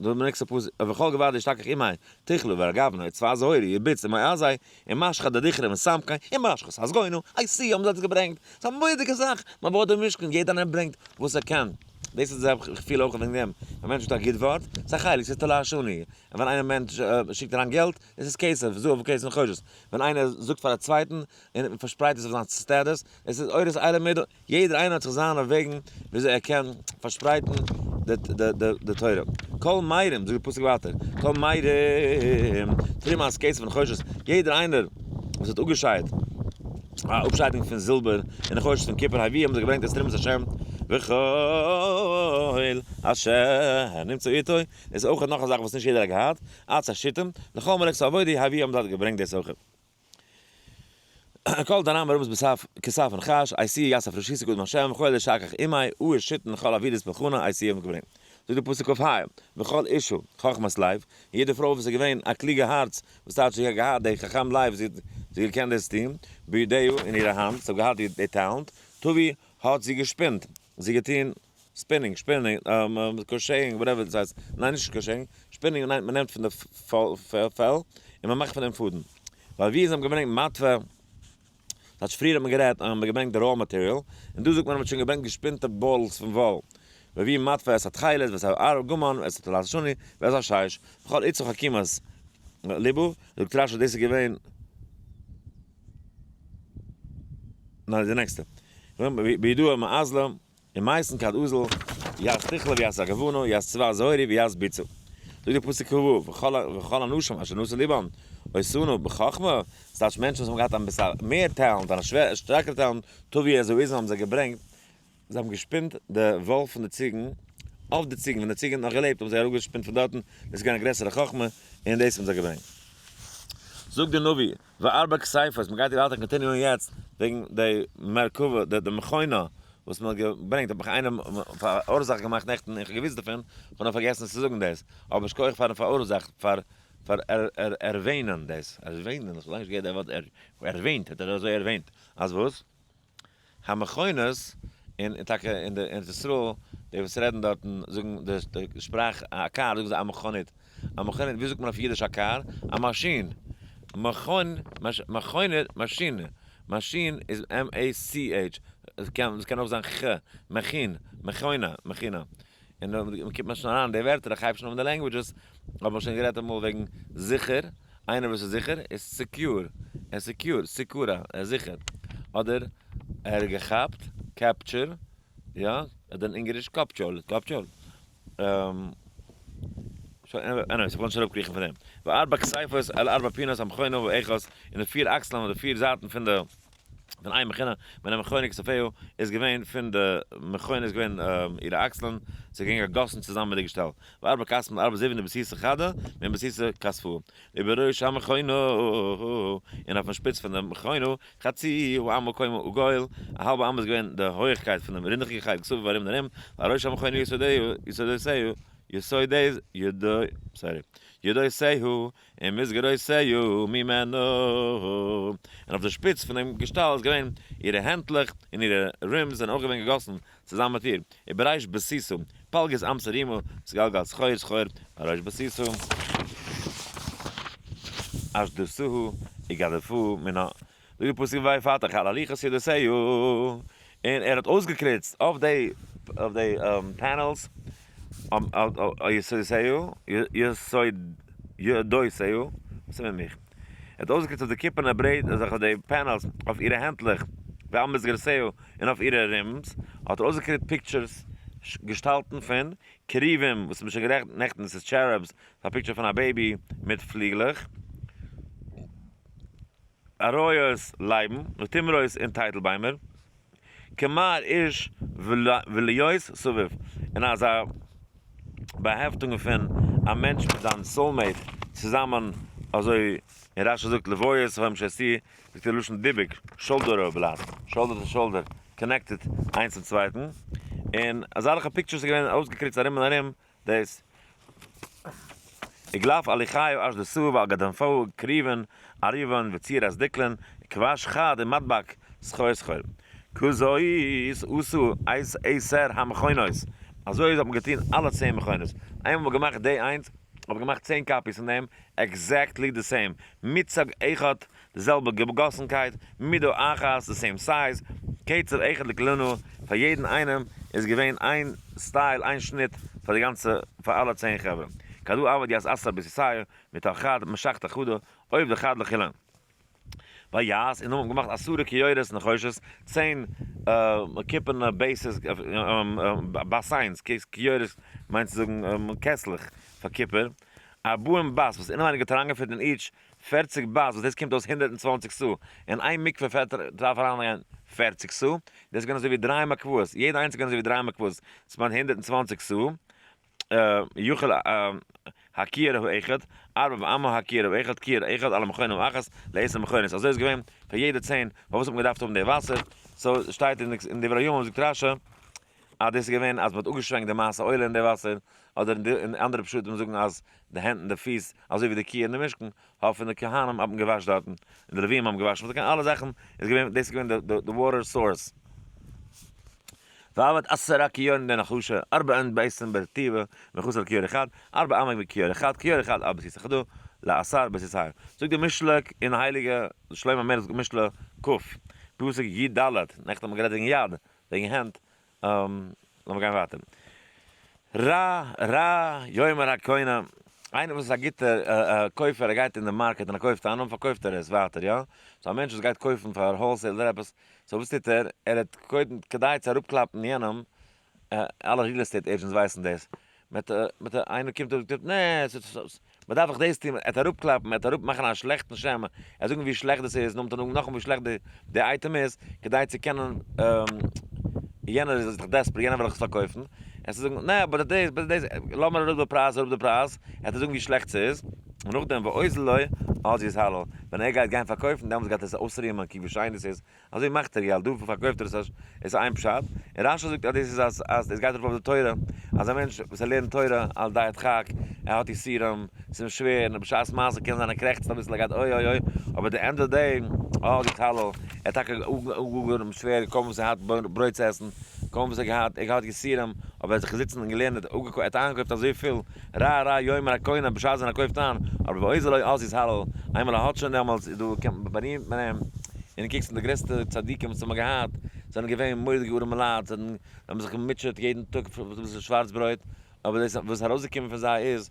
די נעקסטע פסוק, וכל גבר דאשתכח עמיה, תכלא וארגבנא, וצבא זהורא, יבוץ ומעזי, ומשחא דדכרא וסמכא, ומשחת הסגונו, איי סי האבן זיי דאס געברענגט, ס'איז א מורא'דיגע זאך, מען בויט דעם משכן, יעדער איינער ברענגט וואס ער קען, דאס איז איך פיל אויך וועגן דעם, ווען א מענטש זאגט א גוט ווארט, ס'איז א חלק, ס'איז תולעת שני, און ווען איינער מענטש שיקט אריין געלט, דאס איז כסף, זהב וכסף נחושת, ווען איינער זאגט פאר א צווייטן און פארשפרייט עס אויף זיין status, עס איז עורות אילים מידו, יעדער איינער האט זיך זיינע וועגן וויאזוי ער קען פארשפרייטן די תורה. כל מרים, זאגט די פסוק ווייטער, כל מרים, תרומת כסף ונחושת, יעדער איינער וואס האט אפגעשיידט, א אפשיידונג פון זילבער און נחושת פון קופער הביאו האבן זיי געברענגט את תרומת השם. וכל אשר נמצא איתו, איז אויך נאך א זאך וואס נישט יעדער האט געהאט, עצי שיטים, לכל מלאכת עבודה הביאו האבן זיי געברענגט דאס אויך. כל דנן מרומז בסף כסף נחש, אייסי יסף ראשיסה קודם השם, וכל אלה שכח עמי, אור שיטן לכל אבידות פלחונה, אייסי האבן געברענגט. זאגט דער פסוק כ"ה, וכל אשה חכמת לב, יעדע פרוי וואס איז געווען א קלוגע הארץ, וואס טייטש זי האט געהאט די חכם לב, זי האט געקענט דאס טון, בידיה אין אירע האנט, זי האט געהאט די talent, טווי האט זי געשפינט, זי געטון spinning, spinning, crocheting, whatever דאס הייסט, ניין נישט crocheting, spinning מיינט מען נעמט פון די פעל און מען מאכט פון דעם פאדן. ווייל ווי זיי האבן געברענגט מטוה, כאטש פריער האט מען גערעדט אז מען האט געברענגט די raw material, און דא זאגט מען אז מען האט שוין געברענגט געשפינטע balls פון וואל. והביאו מטוה את התכלת ואת הארגמן ואת תולעת השני ואת השש, וכל עצה חכימת לבו, זאגט רשי דאס איז געווען, ניין די נעקסטע, בידוע מאזלה. און מייסטן כד אזל, יעש תכלה ויעש הגוונא, יעש צבא זוהרי ויעש ביצה. זאגט דער פסוק כ ו, וכל הנשים אשר נשא לבם אותנו בחכמה, ס'טייטש מענטשן וואס האבן געהאט אביסל מער talent, א שווערע שטארקערע talent, טווי אזוי איז האבן זיי געברענגט, זיי האבן געשפינט די וואל פון די ציגן אויף די ציגן, ווען די ציגן האט נאך געלעבט האבן זיי אראפגעשפינט פון דארטן, דאס איז געווען א גרעסערע חכמה, און דאס האבן זיי געברענגט. זאגט דער נביא, וארבע כתפות, מ'גייט ווייטער continue ען יעצט וועגן די מרכבה, די מכונה וואס מ'האט געברענגט, האט מיך איינער פאראורזאכט געמאכט נעכטן, איך האב געוואוסט דערפון, כ'האב נאר פארגעסן צו זאגן דאס, אבער שכוח פארן פאראורזאכט פאר פאר ערווענען דאס, ערווענען, איך האב לאנג נישט געהערט די ווארט ערווענט, האט ער אזוי ערווענט, אז וואס? המכונות, און טאקע אין די ארץ ישראל, די וואס רעדן דארטן זאגן די שפראך א קאר זאגן זיי א מכונית, א מכונית, ווי זאגט מען אויף אידיש א קאר? א מאשין, מכון, מכונית, מאשין, מאשין איז MACH, עס קען אויך זיין ח, מכין, מכונה, מכינה. און דא קומט מען שוין אריין אין די ווערטער, איך הייב שוין אן מיט די languages, האב איך שוין גערעדט אמאל וועגן זיכער, איינער וואס איז זיכער איז secure, ער איז secure, סיקורא, ער איז זיכער, אדער ער האט געכאפט, capture, יא, אדער אין אונגאריש kapcsol, kapcsol. שוין anyways, איך וויל נישט אראפקריכן פון דעם. וארבע כתפות אל ארבע פינות המכונה האחת, און די פיר אקסלען אויף די פיר זייטן פון די. פון איין מכונה, מן המכונה כתפיה איז געווען פון די מכונה איז געווען אירע אקסלען, ס'איז געווען געגאסן צוזאמען מיט די געשטעל, וארבע כתפין ארבע זיוון דבסיסא חדא, מן בסיסא כתפא, ובראש המכונה, און אויפן שפיץ פון די מכונה, חצי האמה קומה עגול, א האלבע אמה איז געווען די הויעכקייט פון דעם רינדעכיגקייט סביב ארום און ארום, ועל ראש המכונה יסודיה, יסודותיה, יסודי, ידותיה, ומסגרותיה ממנה, און אויף די שפיץ פון דעם געשטעל איז געווען אירע הענטלעך, און אירע rims זענען אויך געווען געגאסן צוזאמען מיט איר, ובריש בסיסה, פלגות אמתא רימה, סגלגל סחור סחור, על ראש בסיסה, עשדתהו, וגדפוהו מינה. זאגט די פסוק ויפתח על הלוחות ידותיה, און ער האט אויסגעקריצט אויף די אויף די panels יסודותיה, ידותיה, וואס איז מיט מיך? ער האט אויסגעקריצט אויף די קופערנע ברעט אזעלכע די panels אויף אירע הענטלעך, ועל מסגרותיה, און אויף אירע rims האט ער אויסגעקריצט pictures, געשטאלטן פון כרובים, וואס מ'האט שוין גערעכנט נעכטן, ס'איז cherubs, ס'איז א picture פון א baby מיט פליגלעך. אריות, לייבן, ותמרות און טייטלביימער, כמר איש ולהיות סביב, און אזא באהעפטונג פון א מענטש מיט זיין soulmate צוזאמען, אזוי און רשי זאגט לביות הוים שעשי, זאגט ער לשון דיבוק, shoulder אויף shoulder to shoulder, connected איינס צום צווייטן, און אזעלכע pictures איז געווען אויסגעקריצט ארום און ארום דאס וגלף הלחיה עשדתהו ועל גדנפהו כרובין ערבין וצירת דקלין כבש חד ומדבק סחור סחור. כזאת עשו את עשר המכונות, אזוי האט מען געטון אלע 10 מכונות, איינמאל מ'האט געמאכט די איינס, האט מען געמאכט 10 copies פון דעם, exactly די same, מיצג אחד, די זעלבע געגאסנקייט, מידה אחת, די same size, קצב אחד לכולנה, פאר יעדן איינעם איז געווען איין style, איין שניט פאר די גאנצע, פאר אלע 10 חברה. כדא עבד יעש עשר בסיסיה, מתוך חד, משחת חדא, עובדא חד לכולן. ויעש, און האבן געמאכט עשרה כיורות נחושת, 10 קופערנע bases, באסיינס, כיורות מיינט צו זאגן קעסלעך פאר קופער. ארבעים בת וואס אינעווייניג האט אריינגעפיט אין each 40 בת וואס דאס קומט אויס 120 סאה, אין איין מקווה דארף אריינגיין 40 סאה, דאס איז געווען אזוי ווי דריי מקוואות, יעדע איינס איז געווען אזוי ווי דריי מקוואות, דאס מיינט 120 סאה. יוכל הכיור האחד, ארבע באמה הכיור האחד, כיור אחד על המכונים אחת, לעשר מכונות, אזוי איז געווען פאר יעדע 10, פארוואס האט מען געדארפט האבן די וואסער? so שטייט אין דברי הימים זאגט רש"י אז דאס איז געווען אז מען האט אפגעשווענקט די מעשה עולה אין די וואסער, אדער אין אנדערע פשטים זאגן אז די הענט און די פיס, אזוי ווי די כיור אין די משכן, האט פון די כהנים האט מען געוואשט דארטן, און די לוויים האבן געוואשן, אלע זאכן איז געווען, דאס איז געווען די water source. ועבד עשרה כיורין דנחושא, ארבעין ביתין ברטיבא, וחסר כיור אחד, ארבע אמה בכיור אחד, כיור אחד על בסיס אחד, לעשר בסיס הים. זאגט די משלי אין הייליגע שלמה המלך זאגט משלי ק, פסוק י ד, נעכטן האט מען גערעדט וועגן יד, וועגן הענט, לאמיר גיין ווייטער. רע רע יאמר הקונה, איינער וואס איז א גוטער קויפער, ער גייט אין די market און ער קויפט איין און פארקויפט ער עס ווייטער, יא? so א מענטש וואס גייט קויפן פאר wholesale אדער עפעס, so וואס טוט ער? ער האט קודם כדי צו אראפקלאפן יענעם, אלע real estate agents ווייסן דאס, מיט מיט איינער קומט און זאגט נע, מען דארף דאך דאס טון, ער וועט אראפקלאפן, ער וועט אראפ מאכן א שלעכטן שם, ער וועט זאגן ווי שלעכט דאס איז, נאכדעם זאגן נאכאמאל ווי שלעכט די אייטעם איז, כדי צו קענען, יענער איז דאך desperate, יענער וויל דאך עס פארקויפן, ער וועט זאגן נע, אבער דאס, דאס, לאמיר אראפ די פרייז, אראפ די פרייז, ער וועט זאגן ווי שלעכט ס'איז, און נאכדעם ואוזל לו אז יתהלל, ווען ער גייט גיין פארקויפן דעמאלטס גייט ער עס אויסרימען, קוק ווי שיין דאס איז, אזוי מאכט ער געלט, דא פארקויפט ער עס עס איז איין פשט, און רש"י זאגט אז דאס איז אז אז עס גייט ארויף אויף די תורה, אז א מענטש וואס ער לערנט תורה על די הדחק, ער האט יסורים, ס'איז אים שווער, און בשעת מעשה קען זיין ער קרעכצט אביסל ער גייט אוי אוי אוי, אבער די end of day, אה יתהלל, ער האט טאקע אנגעהויבן שווער, קוים וואס ער האט ברויט צו עסן, קוים וואס ער האט געהאט, ער האט געהאט יסורים, אבער ער האט זיך געזיצן און געלערנט, ער האט איינגעקויפט אזויפיל, רע רע יאמר הקונה בשעת ווען ער קויפט איין, אבער ואוזל לו אז יתהלל, איינמאל ער האט שוין דעמאלטס איז דא קען מען בארימט מען אים, און דו קוקסט און די גרעסטע צדיקים וואס האבן געהאט, זענען געווען מורא'דיגע ארעמע לייט, זיי האבן זיך געמוטשעט יעדן טאג פאר אביסל שווארץ ברויט, אבער דאס וואס איז ארויסגעקומען פון זיי איז,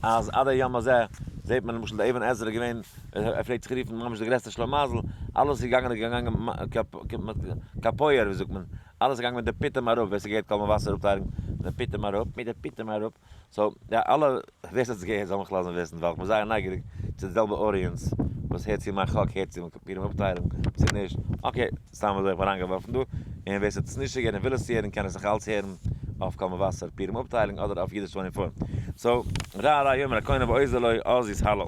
אז עד היום הזה זעט מען למשל די אבן עזרא איז געווען, ער פלעגט זיך רופן ממש די גרעסטע שלום מזל, אלעס איז געגאנגען איז געגאנגען קאפויער ווי זאגט מען, אלעס איז געגאנגען מיט די פיטום אראפ, ווער ס'געהערט קול מבשר אפטיילונג, מיט די פיטום אראפ, מיט די פיטום אראפ, so יא אלע ווער ס'האט עס געהערט זאל מיך לאזן וויסן ווייל כ'בין זייער נייגעריג צו די זעלבע audience וואס הערט צו מיין חק הערט צו פורים אפטיילונג צו נישט, okay סתם אזוי כ'בין אריינגעווארפן דא, און ווער ס'האט עס נישט געהערט און וויל עס הערן קען עס נאך אלץ הערן אויף קול מבשר פורים אפטיילונג אדער אויף אידיש 24. so רע רע יאמר הקונה ואוזל לו אז יתהלל.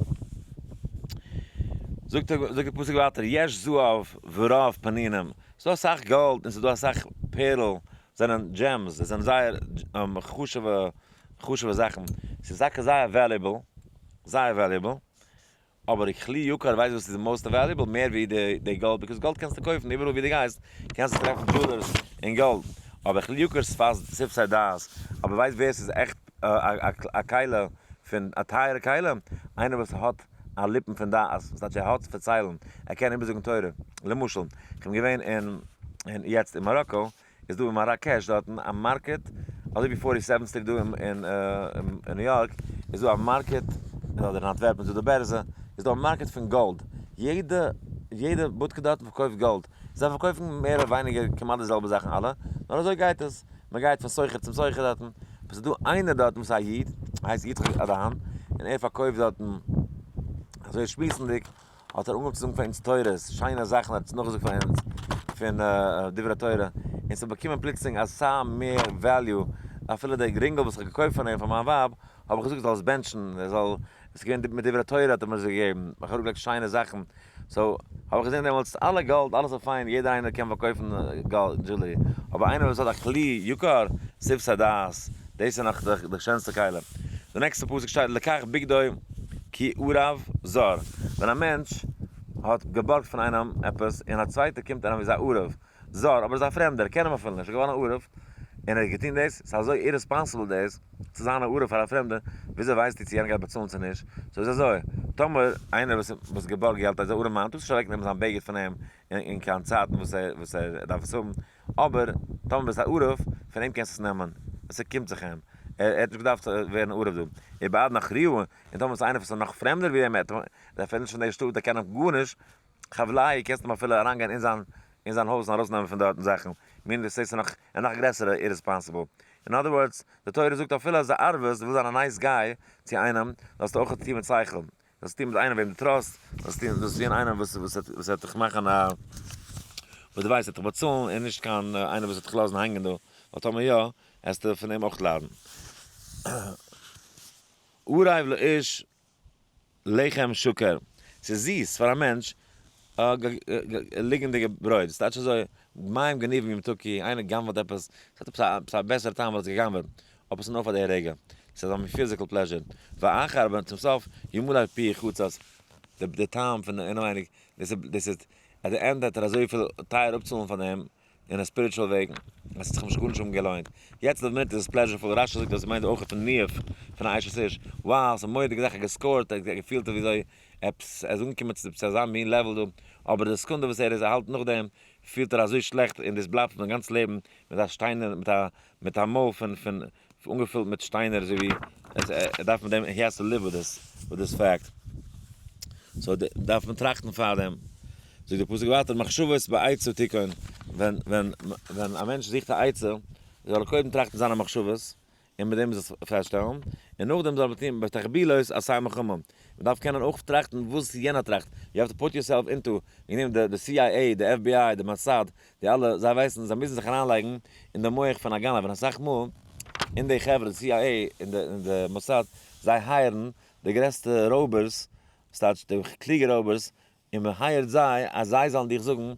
זאגט זאגט די פסוק ווייטער יש זהב ורב פנינים, ס'דא אסאך גאלד און ס'דא אסאך פערל, זענען gems, זיי זענען זייער חשוב'ע חשוב'ע זאכן, ס'איז טאקע זייער valuable, זייער valuable, אבער כלי יקר ווייסט וואס איז די most valuable מער ווי די גאלד, because גאלד קענסטו קויפן איבעראל ווי דו גייסט קענסטו טרעפן jewelers אין גאלד, אבער כלי יקר שפתי דעת, אבער ווייסט ווער ס'איז עכט א כלי פון א טייערע כלי? איינער וואס האט א ליפן פון דעת, וואס טייטש ער האט צו פארציילן, ער קען איבערזאגן תורה, למשל, כ'בין געווען אין יעצט אין מאראקא, איז דא אין מאראקעש דארטן א market, אזוי ווי forty seven street דא אין ניו יארק, איז דא א market, אדער אין אנטווערפן איז דא די בערזע, איז דא א market פון גאלד, יעדע יעדע בודקע דארטן פארקויפט גאלד, זיי פארקויפן מער אדער ווייניגער כמעט די זעלבע זאכן אלע, נאר אזוי גייט עס, מען גייט פון סוחר צום סוחר דארטן, אבער ס'איז דא איינער דארטן וואס איז א איד, הייסט יצחק אדהאן, און ער פארקויפט דארטן, אזוי שמועסנדיג האט ער אנגעהויבן צו זאגן פאר אונז תורות, שיינע זאכן האט ער נאכגעזאגט פאר אונז פון דברי תורה, און ס'האט באקומען פלוצלינג אסאך מער value, אפילו די רינגל וואס איך האב געקויפט פאר אים פאר מיין ווייב, האב איך געזאגט זאל עס בענטשן, ער זאל, עס איז געווען מיט דברי תורה האט ער מיר עס געגעבן, איך האב אראפגעלייגט שיינע זאכן, so האב איך געזען דעמאלטס אלע גאלד אלעס איז פיין יעדער איינער קען פארקויפן גאלד jewelry, אבער איינער וואס האט א כלי יקר שפתי דעת, דאס איז נאך די שענסטע כלי. די נעקסטע פסוק שטייט לקח בגדו כי ערב זר, ווען א מענטש האט געבארגט פון איינעם עפעס און א צווייטער קומט אריין ווי אזא ערב זר, אבער איז א פרעמדער, ער קען אים אפילו נישט, איז געווארן א ערב, און ער האט געטון דאס, ס'איז אזוי irresponsible דאס, צו זיין א ערב פאר א פרעמדער, וויאזוי ווייסטו צו יענער גייט באצאלן צו נישט? so איז אזוי, טאמער איינער וואס וואס געבארגט געלט איז א ארעמאן, טארסט נישט אוועקנעמען זיין בגד פון אים אין קיין צייטן וואס ער וואס ער דארף עס האבן, אבער טאמער ביסט א ערב, פון אים קענסטו עס נעמען, עס קומט זיך אים, ער האט נישט געדארפט ווערן ערב דא. ובעד נכרי, און טאמער איז איינער וואס איז נאך פרעמדער ווי אים, ער איז אפילו נישט פון די שטאט, ער קען אים גארנישט, חבלהו קענסטו אים אפילו אריינגיין אין זיין אין זיין הויז און ארויסנעמען פון דארטן זאכן, meaning דאס איז נאך א נאך גרעסערע irresponsible. In other words, די תורה זאגט אפילו אז די ערבות, דו ווילסט זיין א nice guy צו איינעם, זאלסטו אויך טון מיט שכל. זאלסט טון מיט איינעם וועם דו trust סט, זאלסט טון, זאלסט טון איינעם וואס וואס וואס וועט דיך מאכן א, וואס דו ווייסט וועט דיך באצאלן, און נישט קיין איינער וואס וועט דיך לאזן הענגען דא, ווייל טאמער יא, העסטו פון אים אויך ליידן. ערב לאיש לחם שקר, ס'איז זיס פאר א מענטש ליגענדיגע ברויט, ס'טייטש אזוי, מים גנובים ימתקו, איינער גנב'עט עפעס, ס'האט עפעס א בעסערע טעם ווייל עס איז געגנב'עט, אבער ס'איז נאר פאר די רגע, ס'איז אזא מין physical pleasure, ואחר אבער צום סוף, ימלא פיהו חצץ, די טעם פון אינעווייניג, דאס איז, at the end וועט ער אזויפיל טייער אפצאלן פאר דעם, אין א spiritual וועג, עס האט זיך נישט גארנישט געלוינט. יעצט די מינוט איז עס pleasureful, רשי זאגט אז עס מיינט אויך פון ניאוף, פון א אשת איש, wow, ס'איז א מורא'דיגע זאך, ער האט גע score ט, ער האט געפילט וויאזוי עפעס, ער איז אנגעקומען צו אזא מין level דא, אבער די סעקונדע וואס ער איז ער האלט נאכדעם, פילט ער אזוי שלעכט און דאס בלייבט אים גאנץ לעבן מיט א שטיינער, מיט א מיט א מויל פון פון אנגעפילט מיט שטיינער אזוי ווי עס ער דארף מיט דעם he has to live with this with this fact so דארף מען טראכטן פאר דעם. זאגט דער פסוק ווייטער מחשבות בעצה תכון ווען ווען ווען א מענטש זוכט א עצה זאל ער קודם טראכטן זיינע מחשבות און מיט דעם זיך פעסטשטעלן, און נאכדעם זאל מען טון בתחבולות עשה מלחמה, מען דארף קענען אויך טראכטן וואס יענער טראכט, you have to put yourself into, וועגן דעם די סי איי עי, די עף בי איי, די מאסאד, די אלע, זיי ווייסן, זיי מוזן זיך אריינלייגן אין די מח פון א גנב, און אסאך מאל אין די חברה, די סי איי עי און די מאסאד, זיי hire ן די גרעסטע רויבערס, ס'טייטש די קלוגע רויבערס, און מען hire ט זיי אז זיי זאלן דיך זאגן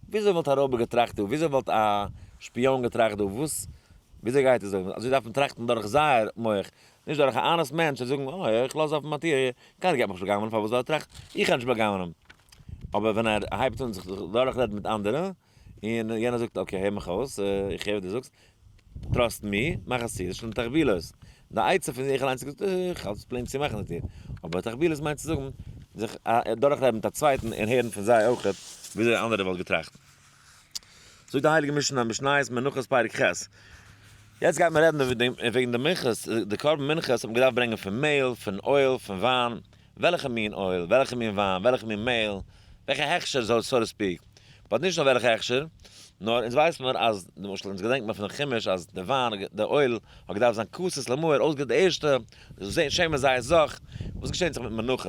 וויאזוי וואלט א רויבער געטראכט דא, וויאזוי וואלט א שפיאן געטראכט דא, וואס, וויאזוי גייט עס דא, אזוי דארף מען טראכטן דורך זייער מח, נישט דורך א honest מענטש זאל זאגן אוי איך לאז אפן מיין טיר, קיינער גייט מיך נישט בא'גנב'ענען, פארוואס זאל ער טראכטן, איך גיי נישט בא'גנב'ענען, אבער ווען ער הייבט אן זיך דורכרעדן מיט אנדערע, און יענער זאגט okay הער מיך אויס, איך הער וואס דו זאגסט, trust me, מאך עס צו, דאס איז שוין תחבולות. די עצה פון זיך אליינס איז איך האלט עס plain צו מאכן די טיר. אבער תחבולות מיינט צו זאגן, זיך דורכרעדן מיט א צווייטן און הערן פון זיי אויכעט וויאזוי אנדערע וואלט געטראכט. זאגט די הייליגע משנה, משניות מנחות פרק ח'. יעצט גייט מען רעדן וועגן די מנחות, די קרבן מנחות האט מען געדארפט ברענגען פון מעהל, פון oil, פון וויין, וועלכע מין oil, וועלכע מין וויין, וועלכע מין מעהל, וועלכע הכשר so to speak, but נישט נאר וועלכע הכשר, נאר אונז ווייסט מיר אז, למשל אונז געדענקט מיר פון חומש אז די וויין, די oil האט געדארפט זיין כתית למאור, אויסגערעכנט די ערשטע, שמן זית זך, וואס געשענט זיך מיט מנחות?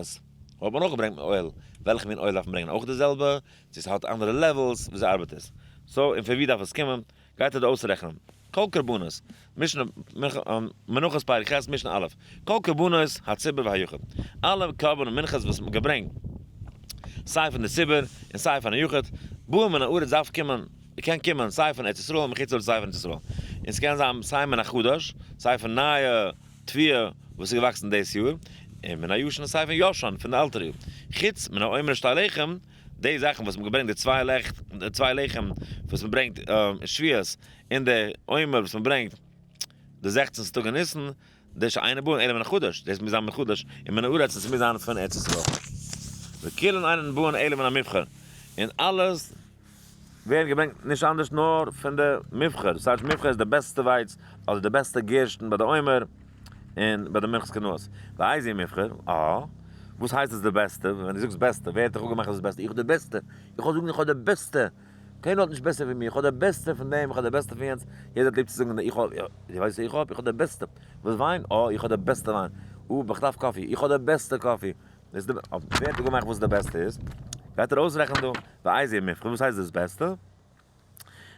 האט מען אויך געברענגט oil, וועלכע מין oil דארף מען ברענגען? אויך די זעלבע? צו ס'האט אנדערע levels? וויאזוי ארבעט עס? so און פון ווי דארף עס קומען? גייט ער דא אויסרעכענען כל קרבנות, משנה, מנחות פרק ח' משנה א', כל קרבנות הציבור והיחיד, אלע קרבן מנחות וואס מ'האט געברענגט סיי פון די ציבור און סיי פון א יחיד, באים מן הארץ דארף קומען, קען קומען סיי פון ארץ ישראל ומחוץ לארץ סיי פון ארץ ישראל, און ס'קען זיין סיי מן החדש, סיי פון נייע תבואה וואס איז געוואקסן דאס יאר, און מן הישן סיי פון ישן פון די עלטערע יאר, חוץ מן העומר ושתי הלחם, די זאכן וואס מ'האט געברענגט די צוויי לעכט, די צוויי לחם וואס מ'ברענגט שבועות, און די עומר וואס מ'ברענגט די זעכצנסטע טאג אין ניסן, דאס שאינו בא אלא מן החדש, דאס מוז זיין מן החדש, און מן הארץ, עס מוז זיין פון ארץ ישראל. וכולן אינן באין אלא מן המובחר, און אלעס ווערט געברענגט נישט אנדערש נאר פון די מובחר, דאס הייסט מובחר איז די בעסטע ווייץ אדער די בעסטע גערשטן ביי די עומר און ביי די מנחת קנאות. ואיזה מובחר? אה, וואס הייסט עס די בעסטע? ווען דו זאגסט בעסטע, ווער האט דיך אפגעמאכט אז עס איז בעסטע? איך האב די בעסטע! איך האב זאגן איך האב די בעסטע! קיינער האט נישט בעסער ווי מיר, איך האב די בעסטע פון דעם, איך האב די בעסטע פון יענץ, יעדער האט ליב צו זאגן איך האב, דו ווייסט וואס איך האב? איך האב די בעסטע! וואס וויין? אה, איך האב די בעסטע וויין! אה, איך דארף coffee, איך האב די בעסטע coffee! דאס די, ווער האט אפגעמאכט וואס די בעסטע איז? גייט ער אויסרעכענען דא, ואיזה מובחר, וואס הייסט דאס בעסטע?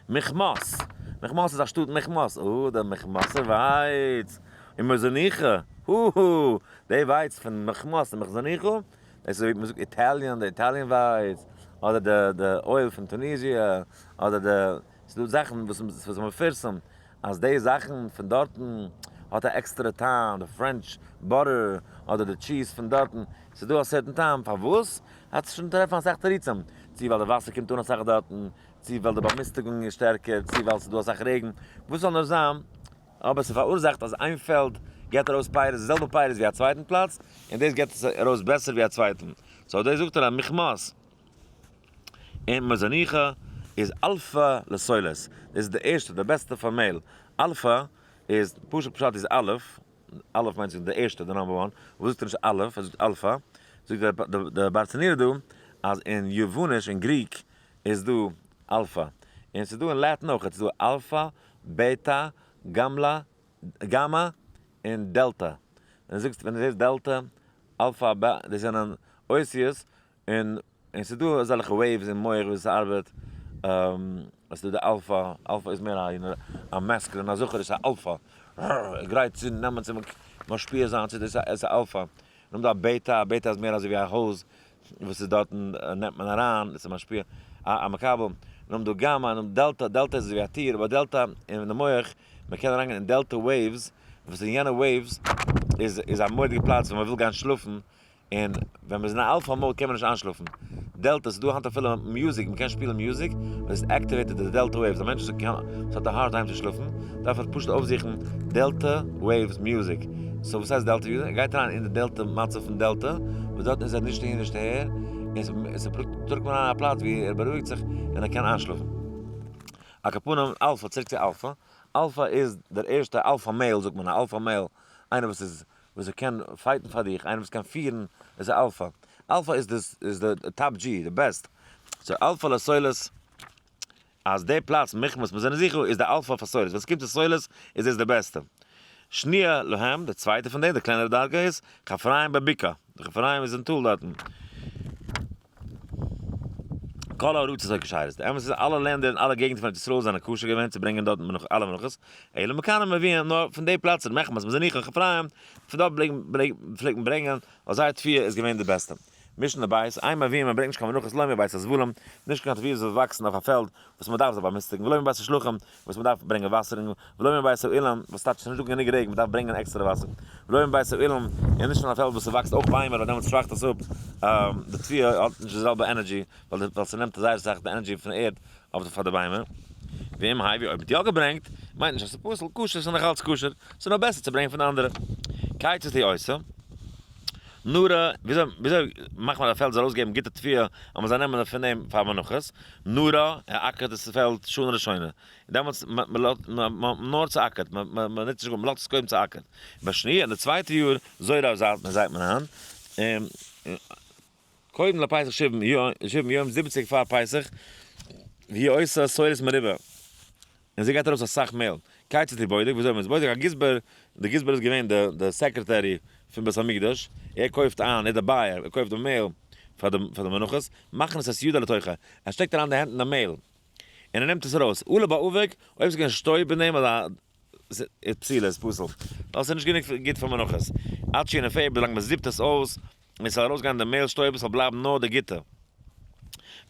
מכמאס, מכמאס איז א שטאט מכמאס, אה, דער מכמאסער ווייץ, און מזניחה, הו הא, די ווייץ פון מכמאס און מזניחה, דאס איז ווי מ'זאגט Italian, די Italian ווייץ, אדער די די oil פון טוניזיע, אדער די, ס'איז דא זאכן וואס איז מפורסם אז די זאכן פון דארטן האט א עקסטערע טעם, די French butter אדער די cheese פון דארטן, ס'איז דא א certain טעם, פארוואס? האט זיך שוין טרעפן אסאך תירוצים, צו ווייל די וואסער קומט אן אסאך דארטן, צו ווייל די באמיסטיגונג איז שטערקער, צו ווייל ס'איז דא אסאך רעגן, וואס זאל נאר זיין, אבער ס'פאראורזאכט אז איין פעלד געבט ארויס פירות, די זעלבע פירות ווי א צווייטן פלאץ, און דאס געבט עס ארויס בעסער ווי א צווייטן. so דאס זאגט ער אז מכמאס און מזניחה איז אלפא לסולת, דאס איז די ערשטע, די בעסטע פאר מעהל. אלפא איז, פשוט פשט איז אלף, אלף מיינט די ערשטע, די number one, וואס זאגט ער נישט אלף, ער זאגט אלפא, זאגט די ברטנורא דא אז אין יווניש, אין Greek, איז דא אלפא, און ס'איז דא אין Latin אויך, ס'איז דא אלפא, בעטא, גמלא. גאמא און delta. ווען דו זאגסט, ווען דו זעסט delta, alpha, beta, דאס זענען אותיות, און און ס'איז דא אזעלכע waves אין מח ווי ס'ארבעט, עס איז דא די alpha, alpha איז מער א masculine, א זכר איז א אלפא, גרייט צו נעמען צו משפיע זיין צו דאס איז א אלפא, נאכדעם דא א beta, א beta איז מער אזוי ווי א הויז וואס איז דארטן נעמט מען אריין, עס איז משפיע, א מקבל, נאכדעם דא גאמא, נאכדעם delta, delta איז אזוי ווי א טיר, אבער delta אין די מח, מען קען אריינגיין אין delta waves, וואס אין יענע waves איז איז א מורא'דיגע פלאץ ווען מען וויל גיין שלאפן, און ווען מ'איז אין א alpha mode קען מען נישט איינשלאפן. delta, ס'איז דא היינט אפילו music, מ'קען שפילן music, וואס activate די delta waves, א מענטש וואס קען, וואס האט א hard time צו שלאפן, דארף ער פשוט אויפזוכן delta waves music. so וואס הייסט delta waves? ער גייט אריין אין די delta מצב פון delta, וואס דארטן איז ער נישט אהין נישט אהער, און ס'טראגט מען אריין א פלאץ ווי ער בארואיגט זיך און ער קען איינשלאפן. על כל פנים, אלפא, צוריק צו אלפא. אלפא איז דער ערשטע alpha male זאגט מען, א alpha male, איינער וואס איז וואס ער קען fight ן פאר דיך, איינער וואס קען פירן, איז א אלפא. אלפא איז די איז די top G, די best. so אלפא לסולת, אז די פלאץ מכמס מזנה זיכו איז די אלפא פאר סולת, ווען ס'קומט צו סולת איז דאס די בעסטע. שניה להם, די צווייטע פון דעם, די קלענערע דרגה איז, חפריים בבקעה, די חפריים איז אין טאל דארטן. כל הארצות היו כשרות, די אמת איז אלע לענדער און אלע געגנטער פון ארץ ישראל זענען כשר געווען צו ברענגען דארט מנחות אלע מנחות, אלא מכאן מביאים נאר פון די פלעצער מכמס מזניחא חפריים, פון דארט פלעגט מען ברענגען, ווייל זייער תבואה איז געווען די בעסטע. משנה בית, אין מביאים מען ברענגט נישט קיין מנחות לא מבית הזבלים, נישט קיין תבואות וואס וואקסן אויף א פעלד וואס מען דארף זיי באמיסטיגן, ולא מבית השלחים, וואס מען דארף ברענגען וואסער און ולא מבית האילן, וואס טייטש ס'איז נישט דא גענוג רעגן, מען דארף ברענגען עקסטערע וואסער, ולא מבית האילן, און נישט פון א פעלד וואס ס'וואקסט אויך ביימער ווייל דעמאלטס שוואכט עס אפ, די תבואה האט נישט די זעלבע energy, ווייל ס'נעמט זייער אסאך די energy פון ערד אויף פאר די ביימער. ואם הביא אויב מ'האט יא געברענגט, מיינט נישט אז ס'איז פסול, כשר ס'איז נאך אלץ כשר, ס'איז נאר בעסער צו ברענגען פון די אנדערע. כיצד היא עושה? נורא, וויאזוי וויאזוי מאכט מען אז א פעלד זאל ארויסגעבן גוטע תבואה אז מ'זאל נעמען פון דעם פאר מנחות? נורא, ער אקערט דאס פעלד שנה ראשונה, דעמאלטס נאר צעאקערט, מ'נוצט נישט, מ'לאזט עס קודם צעאקערט, בשניה, אין די צווייטע יאר, זורע זייט מען זייט מען איין, און קודם לפסח שבעים יום, 70 פאר פסח, והיא עושה סולת מרובה, און זי גייט ארויס אסאך מעהל. כיצד הוא בודק, וויאזוי מ'איז בודק, א גזבר, די גזבר איז געווען די די secretary פון בית המקדש, ער קויפט איין, ער איז די buyer, ער קויפט די מעהל פאר די פאר די מנחות, מכניס את ידו לתוכה, ער שטעקט אריין די הענט אין די מעהל, און ער נעמט עס ארויס, עלה בה אבק, אויב ס'איז געווען שטויב אין דעם אדער איז פסולה, איז פסול, ווייל ס'איז נישט גענוג גוט פאר מנחות, עד שינפעה, ווילאנג מ'זיפט עס אויס, און ס'זאל ארויסגיין די מעהל שטויב, עס זאל בלייבן נאר די גוטע.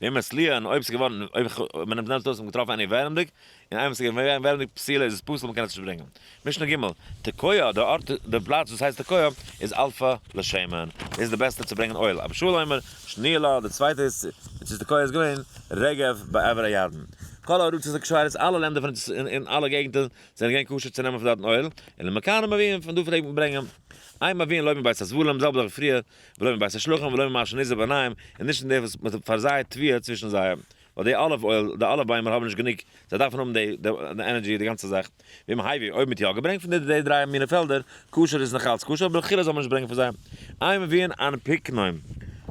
ואם התליעה, און אויב ס'איז געווארן, אויב מען נעמט עס אויס און געטראפן עני ווערעמדיג, און איינמאל ס'איז געווען ווערעמדיג פסולה איז עס פסול מ'קען עס נישט ברענגען. משנה ג', תקוע, די ארט, די פלאץ וואס הייסט תקוע, איז אלפא לשמן, דאס איז די בעסטע צו ברענגען oil. אבא שאול אומר, שניה לה, די צווייטע איז, צו תקוע איז געווען, רגב בעבר הירדן. כל הארצות הכשרות, אלע לענדער פון אין אלע געגנטער זענען געווען כשר צו נעמען פון דארטן oil, אלא מכאן מביאים, פון דא פלעגט מען ברענגען. אין מביאין לא מבית הזבלים, זעלבע זאך ווי פריער, ולא מבית השלחים, ולא ממה שנזרע ביניהם, און נישט אין די וואס מען פארזייעט תבואה צווישן זיי, ווייל די olive oil, די אליוו ביימער האבן נישט גענוג, זיי דארפן האבן די די energy, די גאנצע זאך. ואם הביא, אויב מען האט יא געברענגט פון די די דריי מיני פעלדער, כשר איז נאך אלץ כשר, אבער לכתחילה זאל מען נישט ברענגען פון זיי. אין מביאין אנפיקנוים,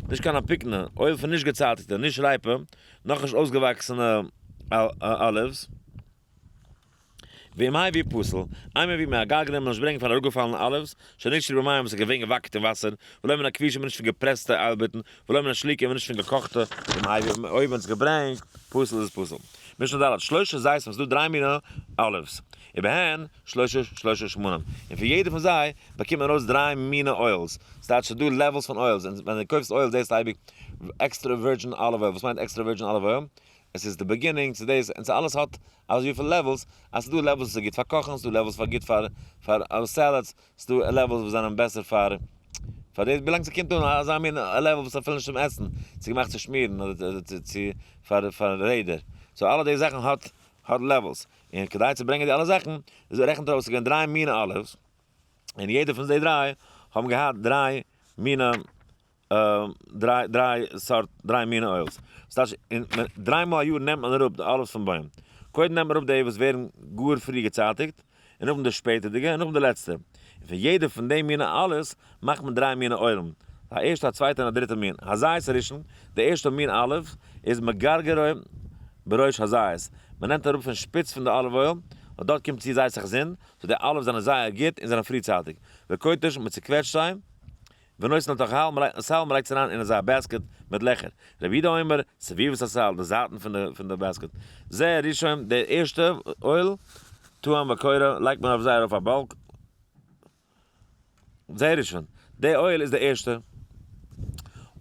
נישט קיין אפיקנא, oil פון נישט געצייטיגטע, נישט רייפע, נאכנישט אויסגעוואקסענע olives. ואם הביא פסול, אין מביאין מהגרגרים נישט ברענגען פון אראפגעפאלענע olives, שנקשרו במים וואס איז געווען געוואקט אין וואסער, ולא מן הכבושים און נישט פון געפרעסטע איילבירטן, ולא מן השלוקים און נישט פון געקאכטע, ואם הביא אויב מען האט עס געברענגט, פסול איז עס פסול. משנה ד', שלשה זיתים, ס'איז דא דריי מיני olives, ובהן שלשה שלשה שמנים, און פון יעדע פון זיי באקומט מען ארויס דריי מיני oils, ס'טייטש ס'איז דא levels פון oils, און ווען דו קויפסט oil זעסטו אייביג extra virgin olive oil, וואס מיינט extra virgin olive oil? עס איז די beginning צו דאס און ס'אלעס האט אזויפיל levels אז ס'דא levels וואס איז גוט פאר קאכן ס'דא levels פאר גוט פאר פאר salads ס'דא levels וואס זענען בעסער פאר פאר דאס ווילאנג ס'קומט אן אזא מין level וואס אפילו נישט צום עסן ס'איז געמאכט צו שמירן אדער צו צו פאר פאר רעדער so אלע די זאכן האט האט levels און כדי צו ברענגען די אלע זאכן איז רעכנט ער אויס ס'איז געווען דריי מינע olives און יעדע פון די דריי האבן געהאט דריי מינע דריי דריי סארט דריי מינע oils. ס'טייטש אין דריי מאל א יאר נעמט מען אראפ די olives פון בוים. קודם נעמט מען אראפ די וואס ווערן גאר פרי געצייטיגט, און נאכדעם די שפעטערדיגע, און נאכדעם די לעצטע. און פון יעדע פון די מינע olives מאכט מען דריי מינע אוילן. א ערשטע א צווייטע און א דריטע מין. הזית הראשון, די ערשטע מין olive, איז מגרגרו בראש הזית. מען נעמט אראפ פון שפיץ פון די olive oil. ווייל דארט קומט צו זייער סאך זון, so די olives זענען זייער גוט און זענען פריצייטיג. וכותש, מען צוקוועטשט זיי, ונותן לתוך הסל, מען לייגט סל, מען לייגט עס אריין אין אזא basket מיט לעכער. רבי יהודה אומר, סביבות הסל, די זייטן פון די basket. זה ראשון, די ערשטע oil, טוען בקורה, לייגט מען אויף זייער אויף א באלק. זה ראשון, די oil איז די ערשטע.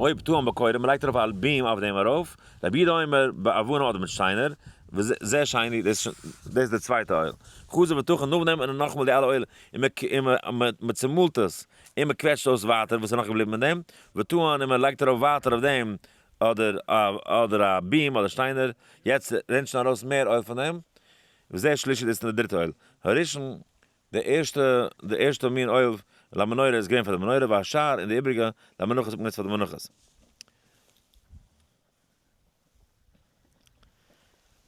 אויב טוען בקורה, מען לייגט ארויף א beam אויף דעם ארויף. רבי יהודה אומר, באבנים אדער מיט שטיינער. וזה שני, דאס איז די צווייטע oil. חזר וטחן, נאכדעם נעמט מען נאכאמאל די אלע oil און מען צומאלט עס, און מען קוועטשט אויס ווייטער וואס איז נאך געבליבן אין דעם, וטען און מען לייגט ארויף ווייטער אויף דעם אדער אדער א beam אדער שטיינער, יעצט רינט שוין ארויס מער oil פון דעם, וזה שלישי דאס איז די דריטע oil. הראשון, די ערשטע די ערשטע מין oil למנורה איז געווען פאר די מנורה והשאר און די איבריגע למנחות האט מען גענוצט פאר די מנחות.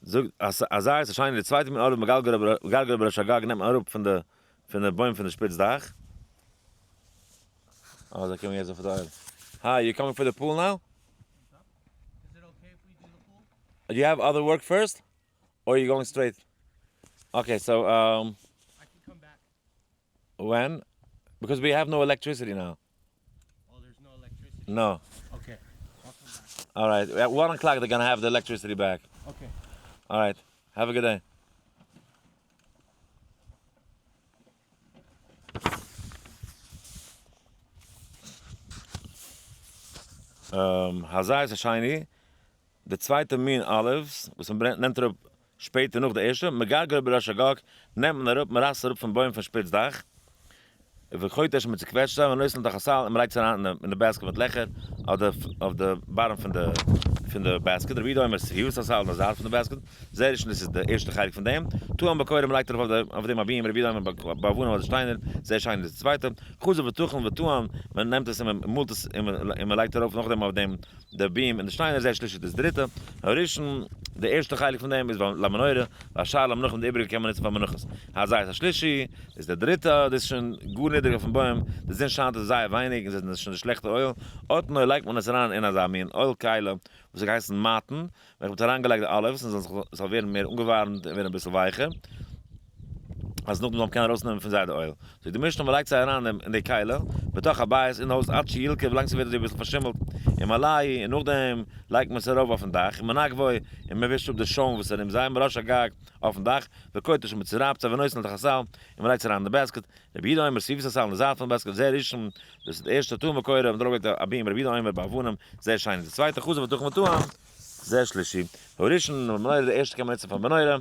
זאגט אז אזא איז א שיינע די צווייטע מין ארבעט מגלגל בראש הגג נעמט מען אראפ פון די פון די בוים פון די שפיץ דאך. אה זיי קומען יעצט אויף די oil. Hi, you coming for the pool now? Do you have other work first? Or you going straight? Okay, so I can come back. When? Because we have no electricity now. Oh, there's no electricity? No. Okay. I'll come back. All right. At 1 o'clock they're gonna have the electricity back. Okay. All right. Have a good day. הזית השני, די צווייטע מין olives וואס מען נעמט אראפ שפעטער נאך די ערשטע, מגרגרו בראש הגג, נעמט מען אראפ, מען רייסט עס אראפ פון בוים פון שפיץ דאך, וחותש מען צוקוועטשט זיי, ונותן לתוך הסל און מען לייגט עס אריין אין די basket מיט לעכער אויף די bottom פון די פון די basket, רבי יהודה אומר סביבות הסל און די זייט פון די basket, זה ראשון דאס איז די ערשטע חלק פון דעם, טוען בקורה מען לייגט ארויף אויף דעם א beam, רבי יהודה אומר באבנים אדער שטיינער, זה שני דאס איז די צווייטע, חזר וטחן וטען, מען נעמט עס און מען מאלט עס און מען לייגט ארויף נאכדעם אויף דעם די beam און די שטיינער, זה שלישי דאס דריטע, הראשון, די ערשטע חלק פון דעם איז למנורה, והשאר למנחות די איבריגע קען מען נוצן פאר מנחות. הזית השלישי, איז די דריטע, דאס איז שוין גאר נידריג אויפן בוים, די זון שיינט עס זייער ווייניג און עס איז שוין די שלעכטע oil, אטן oil לייגט מען עס אריין אין אזא מין oil כלי וואס האט געהייסן מטן, וועלכע מ'האט אריינגעלייגט די olives און זאל ווערן מער אנגעווארעמט און ווערן אביסל ווייכער. אז נאכדעם זאל מען קענען ארויסנעמען פון זיי די oil. זאגט די משנה מ'לייגט זיי אריין אין די כלי, בתוך הבית אין הויז עד שילקה ווילאנג ס'ווערט אזוי אביסל פארשימלט, ומעלהו, און נאכדעם לייגט מען עס ארויף אויפן דאך, ומנגבו, און מ'ווישט אפ די שוים וואס איז ארום זיי, מראש הגג, אויפן דאך, וכותש און מ'צורייבט זיי ונותן לתוך הסל, און מ'לייגט עס אריין אין די basket, רבי יהודה אומר סביבות הסל אין די זייט פון די basket, זה ראשון, דאס איז די ערשטע טוען בקורה, מ'האט ארויפגעלייגט א beam, רבי יהודה אומר באבנים, זה שני, די צווייטע חזר וטחן וטען, זה שלישי, הראשון, מנורה די ערשטע קען מען נוצן פאר מנורה.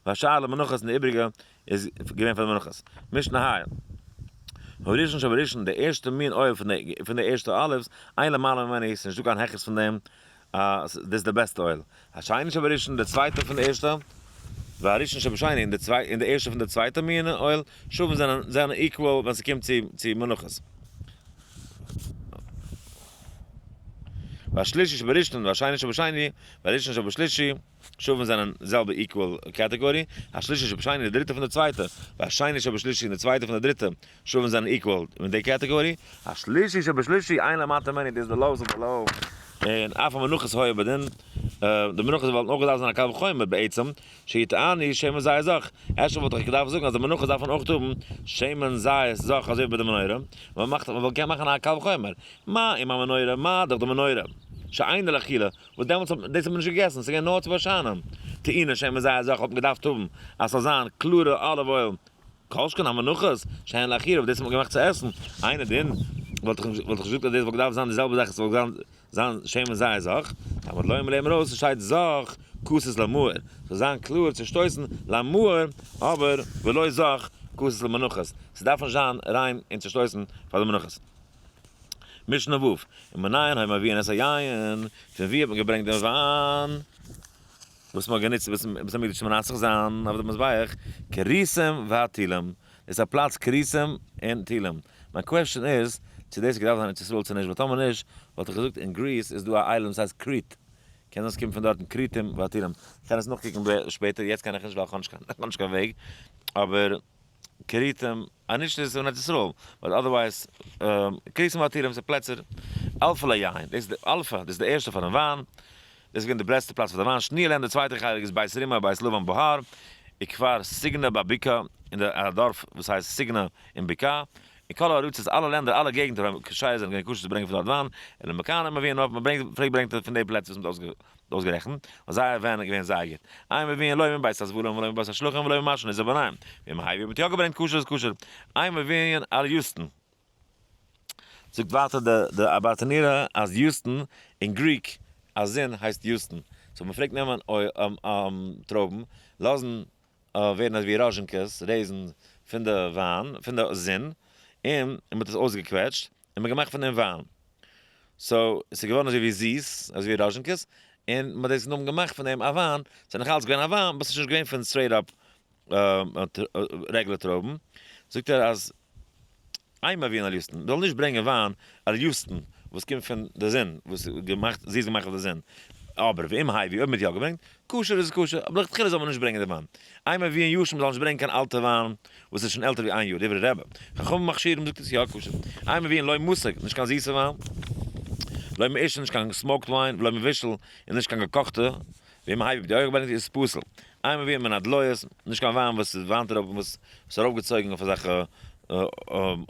והשאר למנחות און די איבריגע איז געווען פאר די מנחות. משנה ה. הראשון שבראשון, די ערשטע מין oil פון די ערשטע olives, אין למעלה ממנו, ס'איז נישטא קיין העכערס פון דעם, דאס איז די בעסטע oil. השני שבראשון, די צווייטע פון די ערשטע, והראשון שבשני, און די ערשטע פון די צווייטע מין oil, שווין זענען equal ווען ס'קומט צו מנחות. והשלישי שבראשון, והשני שבשני, והראשון שבשלישי, שווין זענען זעלבע equal category, השלישי שבשני די דריטע פון די צווייטע, והשני שבשלישי און די צווייטע פון די דריטע, שווין זענען equal אין די category, השלישי שבשלישי אין למטה ממנו, דאס איז די lowest of די low, און אף המנחות היה בדין, די מנחות וואלטן אויך געדארפט זיין א קל וחומר בעצם, שיטענו שמן זית זך, אפשר וואלט איך געדארפט זאגן אז די מנחות דארפן אויך האבן שמן זית זך אזוי ווי ביי די מנורה, מען מאכט מען וואלט געקענט מאכן א קל וחומר, מה אם המנורה, מה דאך די מנורה, שאינה לאכילה, וואס דעמאלטס האט מען, דאס האט מען נישט געגעסן, ס'איז געווען נאר צו באשיינען, טעונה שמן זית זך האט מען געדארפט האבן אז ס'זאל זיין קלארע olive oil, כל שכן המנחות, שהן לאכילה, וואס דאס האט מען געמאכט צו עסן, אינו דין, וואלט איך נישט געזאגט אז דאס וואלט געדארפט זיין די זעלבע זאך, עס וואלט געדארפט זיין שמן זית זך, תלמוד לומר לערנט מען ארויס, ס'שטייט זך כתית למאור, ס'זאל זיין קלאר צושטויסן למאור, אבער ולא זך כתית למנחות, ס'דארף נישט זיין ריין און צושטויסן פאר די מנחות. משנה ו', ומנין היו מביאין את היין, פון וואו האט מען געברענגט דעם וויין וואס מען האט גענוצט בית המקדש צו מנסך זיין אויף די מזבח, כריתים והטילים, דאס איז א פלאץ כריתים און טילים, מיין question איז צו דאס האט געדארפט זיין ארץ ישראל צו נישט, ווייל טאמער נישט וואלט איך געזאגט אין Greece איז דא א island וואס הייסט Crete, קען זיין ס'קומט פון דארטן כריתים והטילים, כ'קען עס נאכקוקן שפעטער, יעצט קען איך נישט ווייל כ'האב נישט קיין וועג, אבער. כריתים, א נישט איז אין ארץ ישראל, but otherwise כריתים והטילים ס'איז פלעצער, אלפא ליין, דאס איז די אלפא, דאס איז די ערשטע פארן וויין, דאס איז געווען די בעסטע פלאץ פאר די וויין, שני להם די צווייטע חלק איז בית רימה בית לבן בהר, וכפר סיגנא בבקעה, אין די א דארף וואס הייסט סיגנא אין בקעה, און כל הארצות אלע לענדער אלע געגנטער האבן כשר'ע זענען געווען כשר צו ברענגען פון דארט וויין, אלא מכאן מביאין נאר מען ברענגט פלעגט ברענגט ער פון די פלעצער וואס מען האט אויסגערעכנט, ווייל זייער וויין איז געווען זייער גוט. אין מביאין לא מבית הזבולון ולא מבית השלחין ולא ממה שנזהר בניהם, ואם הביאו אויב מען האט יא געברענגט כשר איז כשר, אין מביאין על יוסטן. זאגט ווייטער די אברטנורא אז יוסטן אין Greek א זון הייסט יוסטן, so מען פלעגט נעמען טרויבן לאזן ווערן אזווי ראזשינקעס, raisin, פון די וויין, פון די זון, און מען האט עס אויסגעקוועטשט און מען האט געמאכט פון דעם וויין, so עס איז געווארן אזוי ווי זיס, אזוי ווי ראזשינקעס, און מען האט דאס נאכדעם געמאכט פון דעם א וויין, ס'איז נאך אלץ געווען א וויין, but ס'איז נישט געווען פון straight up רעגולער טרויבן, זאגט ער אז אין מביאין על יוסטן, מ'זאל נישט ברענגען וויין על יוסטן וואס קומט פון די זון, וואס איז געמאכט, זיס געמאכט אויף די זון, אבער ואם הביא, אויב מ'האט יא געברענגט, כשר איז עס כשר, אבער לכתחילה זאל מען נישט ברענגען די וויין. אין מביאין ישן, מ'זאל נישט ברענגען קיין אלטע וויין וואס איז שוין עלטער ווי איין יאר, דברי רבי, חכמים מכשירים זאגט עס יא כשר. אין מביאין לא מתוק, נישט קיין זיסע וויין, לא מעושן, נישט קיין smoked וויין, ולא מבושל, און נישט קיין געקאכטע, ואם הביא די אויך געברענגט איז פסול. אין מביאין מן הדלעות, נישט קיין וויין וואס איז וויינטרויבן וואס איז ארויפגעצויגן אויף אזעלכע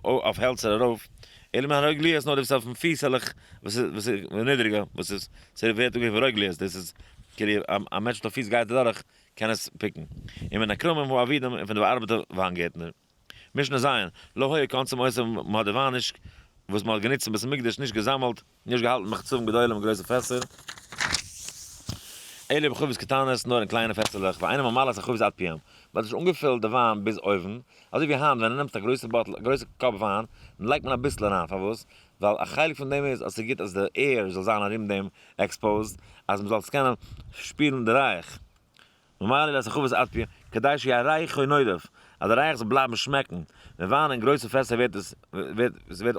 אויף העלצער ארויף, אלא מן הרגליות נאר די וואס איז אויפן פיסעלעך וואס איז וואס איז נידריגער וואס איז ס'ווערט אנגערופן רגליות דאס איז כאילו א מענטש מיט א פיס גייט אדורך קען עס pick ן. און מן הכרמים האבודים און פון די באארבעטע וויינגערטנער. משנה ז', לא היו קונסים אותם מ'האט די וויין נישט וואס מ'האט גענוצט אין בית המקדש נישט געזאמעלט, נישט געהאלטן בחצבים גדולים אין גרויסע פעסער, אלא בחבית קטנות, נאר אין קליינע פעסערלעך, ואינו ממלא את החבית עד פיהם, מען האט נישט אנגעפילט די וויין ביז אויבן, אזוי ווי היינט ווען דו נעמסט א גרויסע bottle, א גרויסע cup וויין, לייגט מען אביסל אריין, פארוואס? ווייל א חלק פון דעם איז אז ס'איז גוט אז די air זאל זיין ארום דעם exposed, אז מען זאל עס קענען שפירן די ריח. ממלא את החבית עד פיהם, כדי שיהא ריחו נודף, אז די ריח זאל בלייבן שמעקן, ווען וויין אין גרויסע פעסער ווערט עס ווערט עס ווערט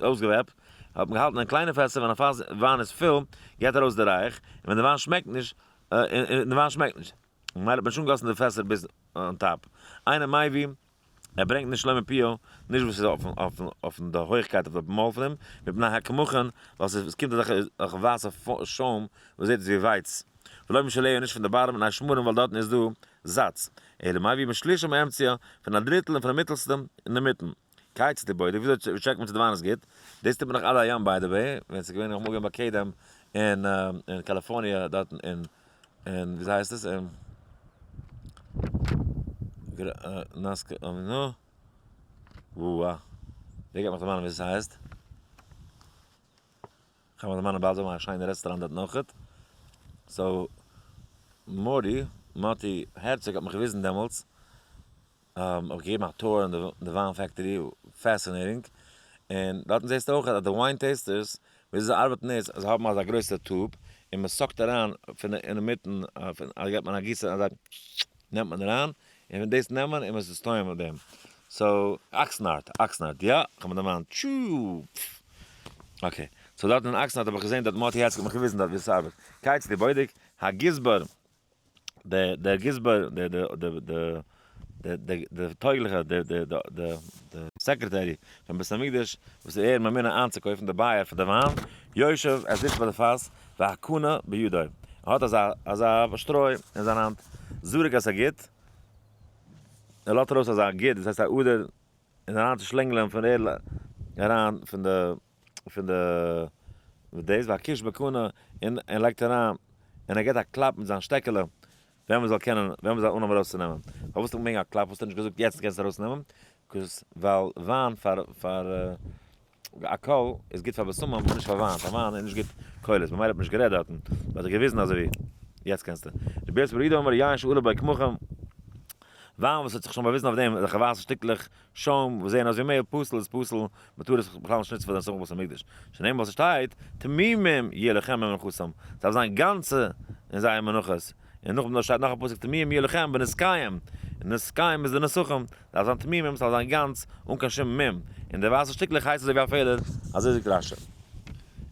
אויסגעוועפט, האט מען געהאלטן אין קליינע פעסער ווען א פאס וויין איז פול געט ארויס די ריח, און ווען די וויין שמעקט נישט און די וויין שמעקט נישט, ממילא האט מען נישט אנגעגאסן די פעסער ביז on top. אינו מביא. ער ברענגט נישט לא מפיו, נישט וואס איז אויפן די הויכקייט אויף די מויל פון אים, מפני הקמחין, ווייל עס קומט אזעלכע ווייסע שוים וואס זעט אויס ווי ווייץ, ולא משוליה נישט פון די bottom מפני שמרים ווייל דארטן איז דא זאץ, אלא מביא משליש ומאמצעו, פון א דריטל און פון די מיטעלסטע אינדערמיטן. כיצד הוא בודק, וויאזוי טשעקט מען צו די וויין איז גוט? דאס טוט מען נאך עד היום by the way, ווען ס'איז געווען איך אמאל געווען ביי קדם אין קאליפארניע דארטן אין אין וויאזוי הייסט עס אין נו וואו ווער גייט מיך דערמאנען ווי עס הייסט? כ'גיי מיך דערמאנען באלד זיי האבן א שיינע רעסטוראנט דארט נאכעט so מארי מאטי הערצאג האט מיך געוויזן דעמאלטס האב איך געגעבן א tour אין די וויין factory, fascinating, און דארטן זעסטו אויך אז די wine tasters וויאזוי זיי ארבעטן איז אז זיי האבן אזא גרויסע tube און מען suck ט אריין פון אינמיטן, אזוי געבט מען א גיסע אזא נעמט מען אריין, און פון דאס נעמען און מען איז עס טועם מיט דעם, so אקסנארד, אקסנארד, יא, כ'האב מיר דערמאנט, טשו, okay, so דארט אין אקסנארד האב איך געזען דארט מאטי הערצאג האט מיך געוויזן דארט ווי עס ארבעט, כיצד הוא בודק, הגזבר. דער גזבר, דער טויגליכער, דער secretary פון בית המקדש, וואס איז ער ממונה איינצוקויפן די buyer פאר די וויין, יושב, ער זיצט ביי די פאס, והקנה בידו, ער האט אזא שטרוי אין זיין האנט, זורק את הגוד, ער לאזט ארויס אזא גוד, דאס הייסט א אדער, און אריין צו שלענגלען פון ערד אריין פון די פון די דאס והכיש בקנה און ער לייגט אריין און ער געט א קלאפ מיט זיין שטעקעלע ווען מ'זאל קענען ווען מ'זאל אנהויבן ארויסצונעמען. פארוואס האט מען געגעבן א קלאפ? וואס האט ער נישט געזאגט יעצט קענסטו ארויסנעמען? 'cause ווייל וויין פאר פאר א קול איז גוט פאר בשמים אבער נישט פאר וויין, פאר וויין איז נישט גוט קולות ממילא האט מען נישט גערעדט דארטן, האט ער געוויזן אזוי ווי יעצט קענסטו. רבי יוסי בר' יהודה אומר יין שעלה בו קמחים, וויין וואס האט זיך שוין באוויזן אויף דעם אזעלכע ווייסע שטיקלעך שוים וואס זעען אויס ווי מעהל, פסול איז פסול, מען טאר עס בכלל נישט נוצן פאר די נסכים בית המקדש, שנאמר וואס עס שטייט, תמימים יהיה לכם במנחתם, ס'דארף זיין גאנצע אין זייער מנחות, און נאכדעם שטייט נאך א פסוק תמימים יהיה לכם בנסכיהם, און נסכיהם איז די נסכים, דארף זיין תמימים, ס'דארף זיין גאנץ, אן קיין שום מום, און די ווייסע שטיקלעך הייסט אזוי ווי א פעלער, אזוי זאגט רשי.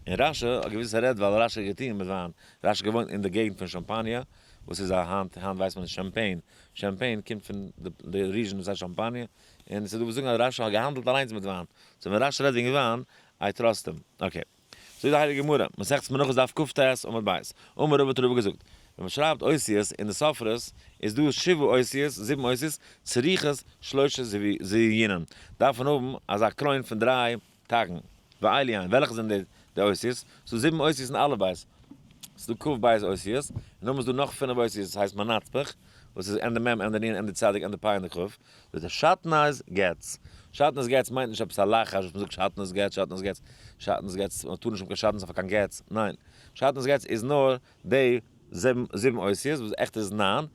און רשי האט געוואוסט וואס ער רעדט ווייל רשי האט געטון מיט וויין, רשי האט געוואוינט אין די געגנט פון שאמפאניע, וואס איז א היינט היינט ווייסט מען איז Champagne, Champagne קומט פון די region וואס הייסט שאמפאניע, און ס'איז דא וואס זאגן אז רשי האט געהאנדלט אליינס מיט וויין, so ווען רשי רעדט וועגן וויין, I trust אים. Okay. זאגט די הייליגע גמרא, מסכת מנחות דף כט עמוד ב', אמר רבא האט רבא געזאגט, ווען מען שרייבט אותיות אין די סופרות איז דא שבעה אותיות, זיבן אותיות, צריכות שלשה זיונין, דארף מען האבן אזא קרוין פון דריי תגין, ואלו הן, וועלכע זענען די אותיות? ס'איז דא זיבן אותיות אין אלף בית, ס'איז דא כ בית אותיות, און נאכדעם איז דא נאך פינף אותיות וואס הייסט מנצפך, וואס איז ענדע מ' ענדע נ' ענדע צדיק ענדע פ' ענדע כ', דאס איז שעטנז גץ. שעטנז גץ מיינט נישט עפעס א לחש וואס מ'זאגט שעטנז גץ, שעטנז גץ, שעטנז גץ, מ'טאר נישט האבן קיין שעטנז אויף קיין גץ, ניין. שעטנז גץ איז נאר די זיבן אותיות וואס עכט איז ניין,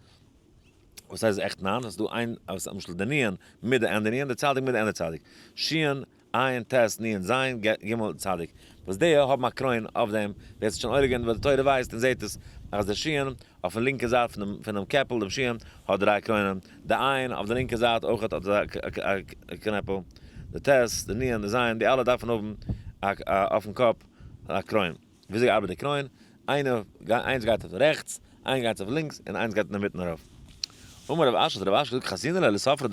וואס הייסט עכט ניין? ס'איז דא איין, למשל די נון מיט די ענדע נון, די צדיק מיט די ענדע צדיק. שין עין ט' נ' ז' ג' צדיק, וואס די האבן א קרוין אויף דעם, ווער ס'איז שוין עולה געווען ביי די תורה ווייסט און זעט עס, אז די שין אויפן לינקע זייט פונעם קעפל דעם שין האט דריי קרוינען, די עין אויף די לינקע זייט אויך האט א קנעפל, די ט', די נ', די ז', די אלע דארפן האבן אויפן קאפ א קרוין. וויאזוי ארבעט די קרוין? איינער, איינס גייט אויף רעכטס, איינס גייט אויף לינקס, און איינס גייט אינמיטן ארויף. אמר רב אשי, האט רב אשי געזאגט חזינא ליה לספרא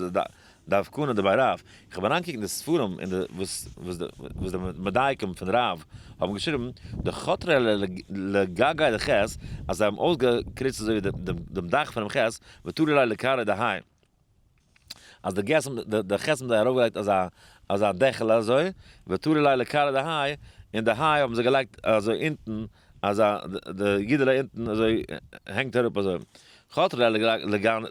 דווקנא דבי רב, איך האב אריינגעקוקט אין די ספרים אין די וואס וואס די וואס די מדייקים פון רב האבן געשריבן, דחתרי לגגיה דחית, אז זיי האבן אויסגעקריצט אזוי ווי דעם דאך פונעם חית, ותלי ליה לכרעיה דהאי. אז די געסט האבן די חית האבן זיי ארויפגעלייגט אזא אזא דעכעלע אזוי, ותלי ליה לכרעיה דהאי, און די היי האבן זיי געלייגט אזוי אונטן, אזא די אידעלע אונטן אזוי הענגט אראפ אזוי. חתרי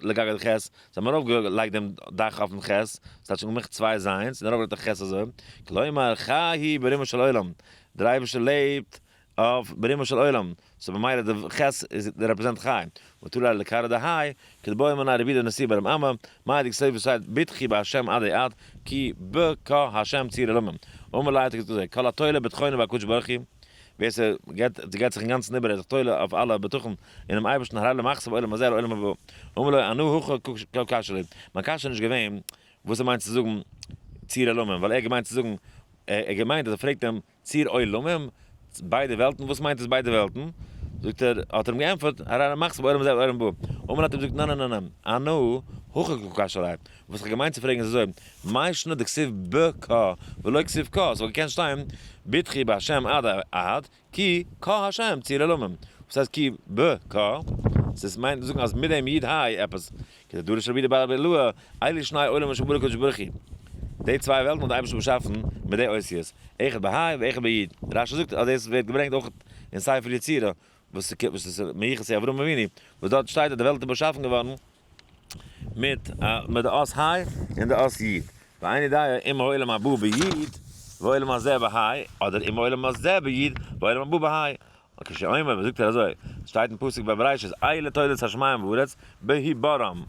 לגגיה דחית, זיי האבן ארויפגעלייגט דעם דאך אויפן חית, ס'האט שוין געמאכט צוויי זיינס, און ארויפגעלייגט א חית אזוי, כלומר חי הוא ברומו של עולם, דער אייבערשטער לעבט אויף ברומו של עולם, so במילא די ח' איז די represent חי, ותלי לכרעיה דהאי, כדבעי מיניה רבי יהודה נשיאה בר אמי, מאי דכתיב וואס שטייט בטחו בה' עדי עד, כי בקה ה' צור עולמים. אמר ליה האט ער געזאגט אזוי, כל התולה בטחונו בהקדוש ברוך הוא, ווער ס'געט געט זיך אינגאנצן איבער ער איז זיך תולה אויף אלע בטחון אינעם אייבערשטן הרי לו מחסה בעולם הזה ולעולם הבא. אמר לו אנא הכי קא קשיא לי, מיין קשיא איז נישט געווען וואס ער מיינט צו זאגן צור עולמים, ווייל ער האט געמיינט צו זאגן, ער האט געמיינט אז ער פרעגט אים צור עולמים, ביידע וועלטן, וואס מיינט עס ביידע וועלטן? זאגט ער, האט ער אים געענטפערט, הרי אני מחזיק בעולם הזה ובעולם הבא. אמר האט ער געזאגט, ניין ניין ניין, אנא הכי קא קשיא לי, וואס איך האב געמיינט צו פרעגן איז אזוי, מאי שנא דכתיב בקה ולא כתיב קה, ס'וואלט געקענט שטיין בטחו בהשם עד עד, כי קה השם צור עולמים, וואס הייסט כי בקה? ס'איז מיינט זאגן אז מיט דעם יוד היי עפעס, כדדרש רבי יהודה בר אבי אלעא, אלו שני עולמות שברא הקדוש ברוך הוא, די צוויי וועלטן האט דער אייבערשטער באשאפן מיט די אותיות, אחד בה' ואחד בי'. רשי זאגט אז דאס ווערט געברענגט אויך אין ספר יצירה, וואס איז מיוחס צו אברהם אבינו, וואס דארט שטייט אז די וועלט איז באשאפן געווארן מיט מיט די אות ה' און די אות י', ואיני יודע אם העולם הבא בי' והעולם הזה בה', אדער אם העולם הזה בי' והעולם הבא בה'. כשאומר, זאגט ער אזוי, שטייט אין פסוק ביי בראשית, אלה תולדות השמים והארץ, בהברם.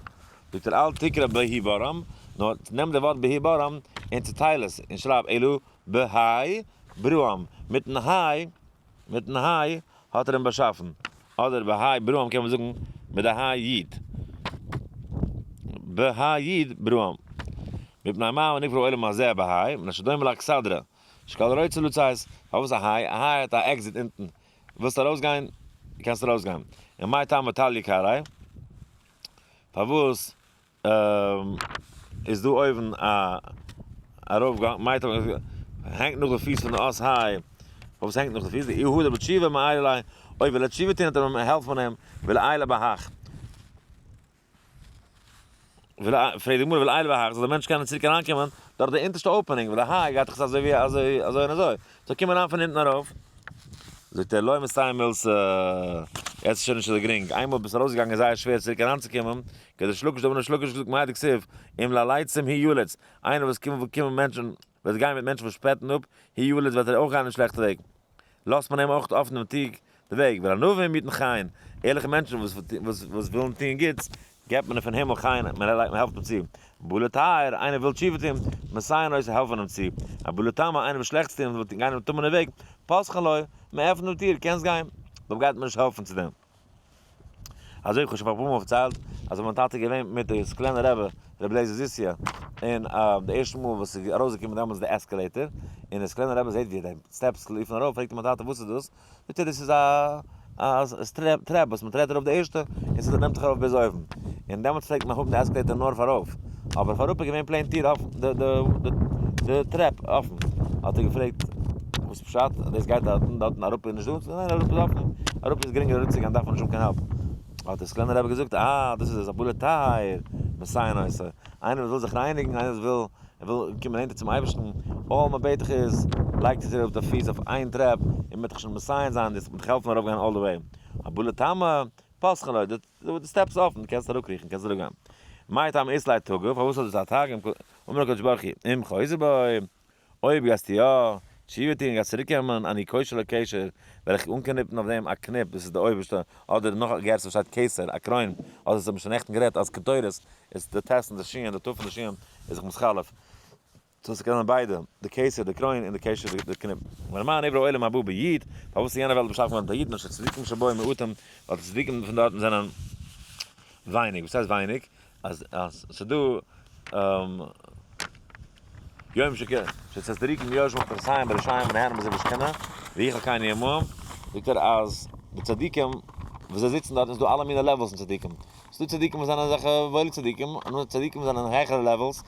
זאגט ער אל תקרא בהברם, נאר נעם די ווארט בהברם און צוטייל עס, און שרייב אלא בה' בראם, מיטן ה', מיטן ה' האט ער אים באשאפן, אדער בה' בראם קען מען זאגן מיט די ה' י', בה' י' בראם. מפני מה נברא העולם הזה בה', מפני שדומה לאכסדרה. שכל הרוצה לצאת, פארוואס א היי? א היי האט א exit אונטן, ווילסט ארויסגיין קענסט ארויסגיין, און מאי טעמא תליא כרעיה? פארוואס איז דא אויבן א ארויפגאנג, מאי טעמא הענגט נאך די פיס פון די אות היי, פארוואס הענגט נאך די פיס? דאי הדר בתשובה מעייל ליה, אויב וויל ער תשובה טון וועט מען העלפן אים, ולעילא בהך. פרעגט די גמרא ולעילא בהך, זאל דער מענטש קענען צוריק אריינקומען דורך די אונטערשטע opening, ווייל די היי גייט דאך אזוי ווי אזוי אזוי און אזוי, זאל קומען אריין פון אונטן ארויף. זאגט ער לא מסתייע מילתא, יעצט איז שוין נישט אזוי גרינג, איינמאל ביסט ארויסגעגאנגען איז זייער שווער צוריק אריינצוקומען, כדריש לקיש דאמר ריש לקיש געזאגט מאי דכתיב אם ללצים הוא ילץ, איינער וואס קומט קומען מענטשן וועט גיין מיט מענטשן וואס שפעטן אפ, הוא ילץ וועט ער אויך גיין אין שלעכטע וועג. לאזט מען אים אויך אפן דעם טיר די וועג, ולענווים יתן חן, ערליכע מענטשן וואס וואס ווילן טון גוטס, געבט מען פון הימל חן, מען העלפט אים צו. בא לטהר, איינער וויל תשובה טון, מסייעין אותו, העלפן אים צו. א בא לטמא, איינער וויל שלעכטס טון, וויל גיין אינעם טמא'נעם וועג, פותחין לו, מען עפנט דעם טיר, קענסט גיין. דארט גייט מען נישט העלפן צו דעם. אזוי האב איך שוין אפאר מאל פארציילט, אז מיין טאטע איז געווען מיט די סקולענער רבי, רבי אליעזר זיסיא, און די ערשטע מאל וואס ס'איז ארויסגעקומען דעמאלטס די escalator, און די סקולענער רבי זעט ווי די steps לויפן ארויף, פרעגט אים מיין טאטע וואס איז דאס? זאגט ער דאס איז א א טרעפ וואס מ'טרעט ארויף די ערשטע, און ס'נעמט זיך ארויף ביז אויבן, און דעמאלטס פלעגט מען האבן די escalator נאר פאר ארויף, אבער פאר אראפ איז געווען plain טיר אפן, די טרעפ אפן, האט ער געפרעגט וואס. וואס פשט אז דאס גייט דארטן, דארטן אראפ איז נישט דא, ניין אראפ איז אפן, אראפ איז גרינגער אראפצוגיין דארף מען נישט האבן קיין help. האט דער סקולענער רבי געזאגט, אה דאס איז הבא לטהר מסייעין אותו, איינער וואס וויל זיך רייניגן, איינער וואס וויל ער וויל קומען נענטער צום אייבערשטן, all מען בעט דיך איז, לייג צו אראפ די פיס אויף איין טרעפ, און מען וועט דיך שוין מסייע זיין, דאס וועט דיך העלפן ארויפגיין all the way. הבא לטמא, פותחין לו, די steps אפן, דו קענסט אראפקריכן, קענסט אראפגיין. מאי טעמא אית ליה תגא, פארוואס האט דאס א תג, אמר הקדוש ברוך הוא, אם חוזר בו, אויב גייסטו יא תשובה טון און גייסט צוריק קומען, אני קושר לו קשר, וועל איך אנקניפן אויף דעם א קניפ, דאס איז די אויבערשטע, אדער נאך א גירסא וואס שטייט כתר, א קרוין, אדער עס האט מען שוין נעכטן גערעדט אז קטורת איז די ט' און די ש' און די ת' און די ש' איז זיך מתחלף, so ס'קען זיין ביידע, די כתר די קרוין און די קשר די קניפ. ולמה נברא עולם הבא ביו"ד, פארוואס איז יענע וועלט באשאפן געווארן מיט א יו"ד, מפני שצדיקים שבו מועטים, ווייל די צדיקים פון דארטן זענען ווייניג, וואס הייסט ווייניג? אז אז ס'דא יום שצדיקים יושבים על כרסיים בראשיהם ונהנים מזיו השכינה ויכל כן עמהם, זאגט ער אז די צדיקים וואס זיי זיצן דארט איז דא אלע מיני levels פון צדיקים, ס'דא צדיקים וואס זענען אזעלכע וואוילע צדיקים, און דא צדיקים וואס זענען העכערע levels,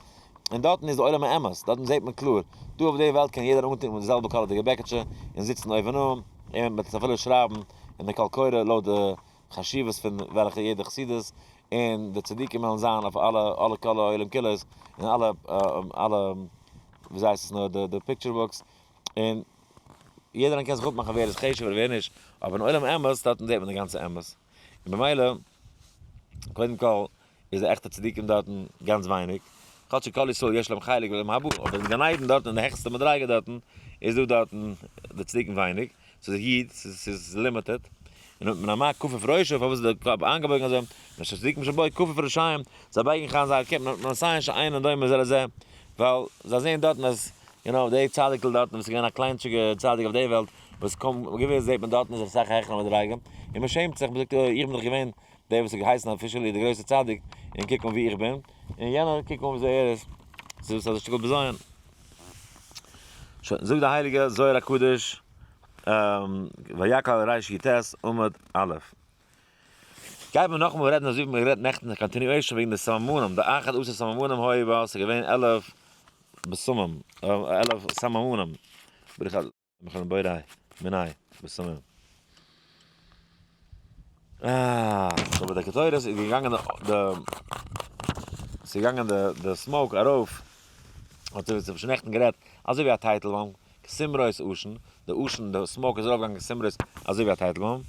און דארטן איז די עולם האמת, דארטן זעט מען קלאר, דא אויף די וועלט קען יעדער אנטון מיט די זעלבע קאלערדיגע בעקעטשע און זיצן אויבן אן, און מען וועט עס אפילו שרייבן אין די קול קורא לויט די חשיבות פון וועלכע יעדע חסידות, און די צדיקים וועלן זיין אויף אלע אלע כל העולם כולו'ס, און אלע אלע וויאזוי הייסט עס נאר די די picture books, און יעדער איינער קען זיך אפמאכן ווער איז חשוב און ווער נישט, אבער אין עולם האמת דארטן זעט מען די גאנצע אמת, און במילא קודם כל איז די עכטע צדיקים דארטן גאנץ ווייניג, כאטש כל ישראל יש להם חלק בעולם הבא, אבער אין גן עדן דארטן אין די העכסטע מדריגה דארטן איז דא דארטן די צדיקים ווייניג, ס'איז א איד, ס'איז limited, און מפני מה כפוף ראשו, פארוואס איז די קאפ איינגעבויגן אזוי, מפני שצדיקים שבו כפוף ראשיהם, זיי בייגן זיך איין זייער קעפ, מפני שאינן דומה זה לזה, ווייל זיי זעען דארטן אז, you know, די צדיק'ל דארטן וואס איז געווען א קליינטשיגע צדיק אויף די וועלט, וואס קוים געוואוסט זעט מען דארטן איז ער אסאך העכערע מדריגה, און מען שעמט זיך, מען זאגט אוי איך בין דאך געווען דער וואס האט געהייסן officially דער גרויסער צדיק, און קוק אן ווי איך בין, און יענער קוק אן וויאזוי ער איז, ס'איז אזא שטיקל בזיון. שוין, זאגט די הייליגע זוהר הקדוש, ויקהל ריש י ט עמוד א'. גייט מען נאכאמאל רעדן אזוי ווי מ'האט גערעדט נעכטן א continuation וועגן די סממנים, די אחד עשר סממנים היו בה, ס'איז געווען 11 בשמים, 11 סממנים, ברוך מכון בורא מיני בשמים. אה, so ביי די קטורת איז געגאנגען די, ס'איז געגאנגען די די smoke ארויף, האט זיך שוין נעכטן גערעדט, אזוי ווי א טייטלבוים, כתמרות עשן, די עשן, די smoke איז ארויפגעגאנגען כתמרות אזוי ווי א טייטלבוים,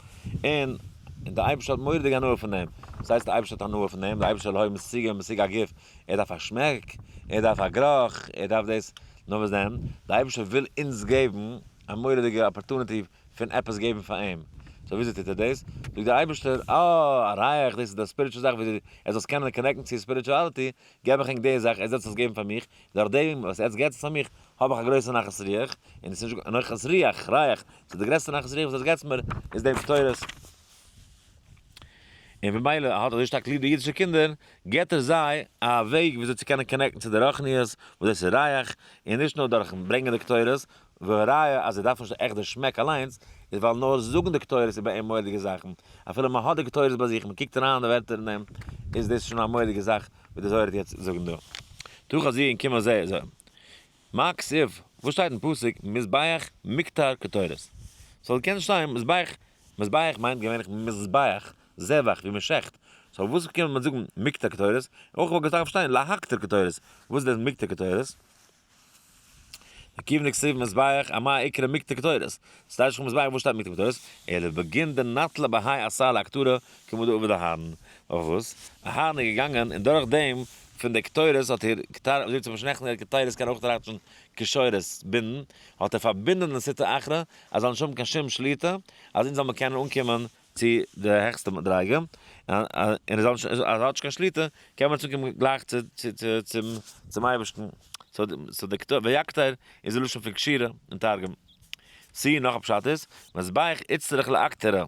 און די אייבערשטער האט מורא'דיג הנאה פון דעם, וואס הייסט די אייבערשטער האט הנאה פון דעם? די אייבערשטער לא משיגה משיג הגוף, ער דארף א שמעק, ער דארף א גערוך, ער דארף דאס, נאר וואס דען, די אייבערשטער וויל אונז געבן א מורא'דיגע opportunity פון עפעס געבן פאר אים, so וויאזוי טוט ער דאס? זאגט דער אייבערשטער, אה, א ריח, דאס איז די spiritual זאך וויאזוי ער זאל עס קענען connect ן צו spirituality, געב איך ענק די זאך, ער זאל עס געבן פאר מיך, דורך דעם וואס עטס געבט עס פאר מיך, האב איך א גרויסע נחת רוח, און עס איז נישט נחת רוח, ריח, ס'איז די גרעסטע נחת רוח וואס עטס געבטס מיר, איז דעם קטורת. און במילא האט ער אזוי שטארק ליב די אידישע קינדער, גיבט ער זיי א וועג וויאזוי צו קענען connect ן צו די רוחניות, וואס דאס איז ריח, און נישט נאר דורכן ברענגען די קטורת, והראיה אז ער דארף נישט עכט די שמעק אליינס, איז ווייל נאר זאגן די קטורת איז ביי אים מורא'דיגע זאכן, אפילו מען האט די קטורת ביי זיך, מען קוקט אריין די ווערטער אין דעם, איז דאס שוין א מורא'דיגע זאך ווי די זוהר האט יעצט זאגן דא. תא חזי און קום אזוי אזוי. מה כתיב, וואס שטייט אין פסוק מזבח מקטר קטורת? ס'זאל קענען שטיין מזבח, מזבח מיינט געווענליך מזבח, זבח, ווי מ'שעכט, so וואס קומט מען זאגן מקטר קטורת? אויך וואלט געדארפט שטיין להקטיר קטורת, וואס איז דאס מקטר קטורת? כיוון דכתיב מזבח אמאי איקרי מקטר קטורת? ס'שטייט נישט מזבח וואס שטייט מקטר קטורת? אלא בגין דנטלא בהאי עשר לאקטורא כמו דעבד אהרן, פארוואס? אהרן איז געגאנגען און דורך דעם פון די קטורת האט ער קטר אזוי צום שנעכטן ער קטורת קען אויך טייטשן קשורת בינדן, האט ער פארבינדען די סטרא אחרא אז זאל נישט האבן קיין שום שליטה, אז אונז זאל מען קענען אנקומען צו די העכסטע מדריגה, און ער זאל נישט, אז ער האט נישט קיין שליטה, קען מען צוקומען גלייך צו צו צום אייבערשטן, so די קטורת ויקטר איז די לשון פון קשירה אין תרגום. סי נאך א פשט איז, מזבח איצטריך לאקטרא.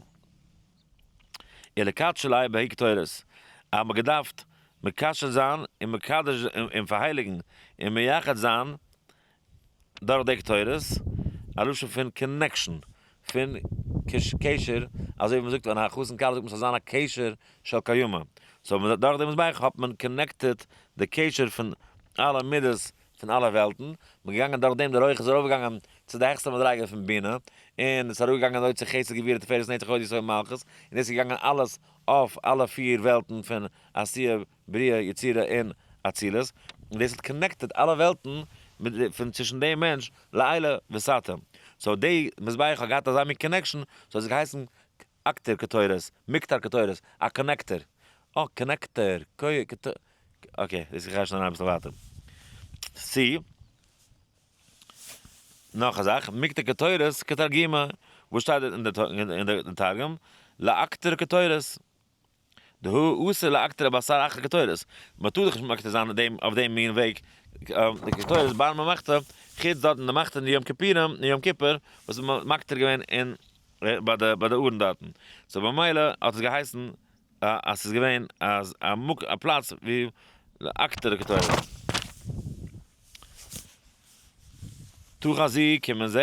ולקדשא ליה בהאי קטורת, אז מ'האט געדארפט מקשר זיין און מקדש און פארהייליגן און מייחד זיין דורך די קטורת, א לשון פון connection, פון קשר, אזוי ווי מ'זאגט ווען א חתן כלה זאגט מען ס'זאל זיין א קשר של קיימא, so דורך די מזבח האט מען connected די קשר פון אלע מידות פון אלע וועלטן, מ'איז געגאנגען דורך דעם די רויך איז ארויפגעגאנגען. צו די העכסטע מדריגה פון בינה, און עס איז אראפגעגאנגען אזוי צו חסד גבורה תפארת נצח הוד יסוד מלכות, און דאס איז געגאנגען אלעס אויף אלע פיר וועלטן פון עשיה בריאה יצירה און אצילות, און דאס האט connected אלע וועלטן מיט די פון צווישן דעם מענטש לעילא ותתא. so די מזבח האט געהאט אזא מין connection, so האט עס געהייסן אקטר קטורת, מקטר קטורת, א connector. אה, connector, okay, דאס איך גיי שוין אריין אביסל ווייטער. סי. נאך א זאך, מקטר קטורת כתרגימא, וואס שטייט אין די תרגום? לאקטר קטורת. דהא אסור לאקטר בשר אחר קטורת. מען טאר דאך נישט מקטיר זיין דעם אויף דעם מין וועג די קטורת בר ממחטא, חוץ דארט אין די מחטא אין יום כיפורים, אין יום כיפור, וואס איז מען מקטיר געווען אין ביי די ביי די ארון דארטן. so במילא האט עס געהייסן אז ס'איז געווען אז א מק א פלאץ ווי לאקטר קטורת. תא חזי קום און זע.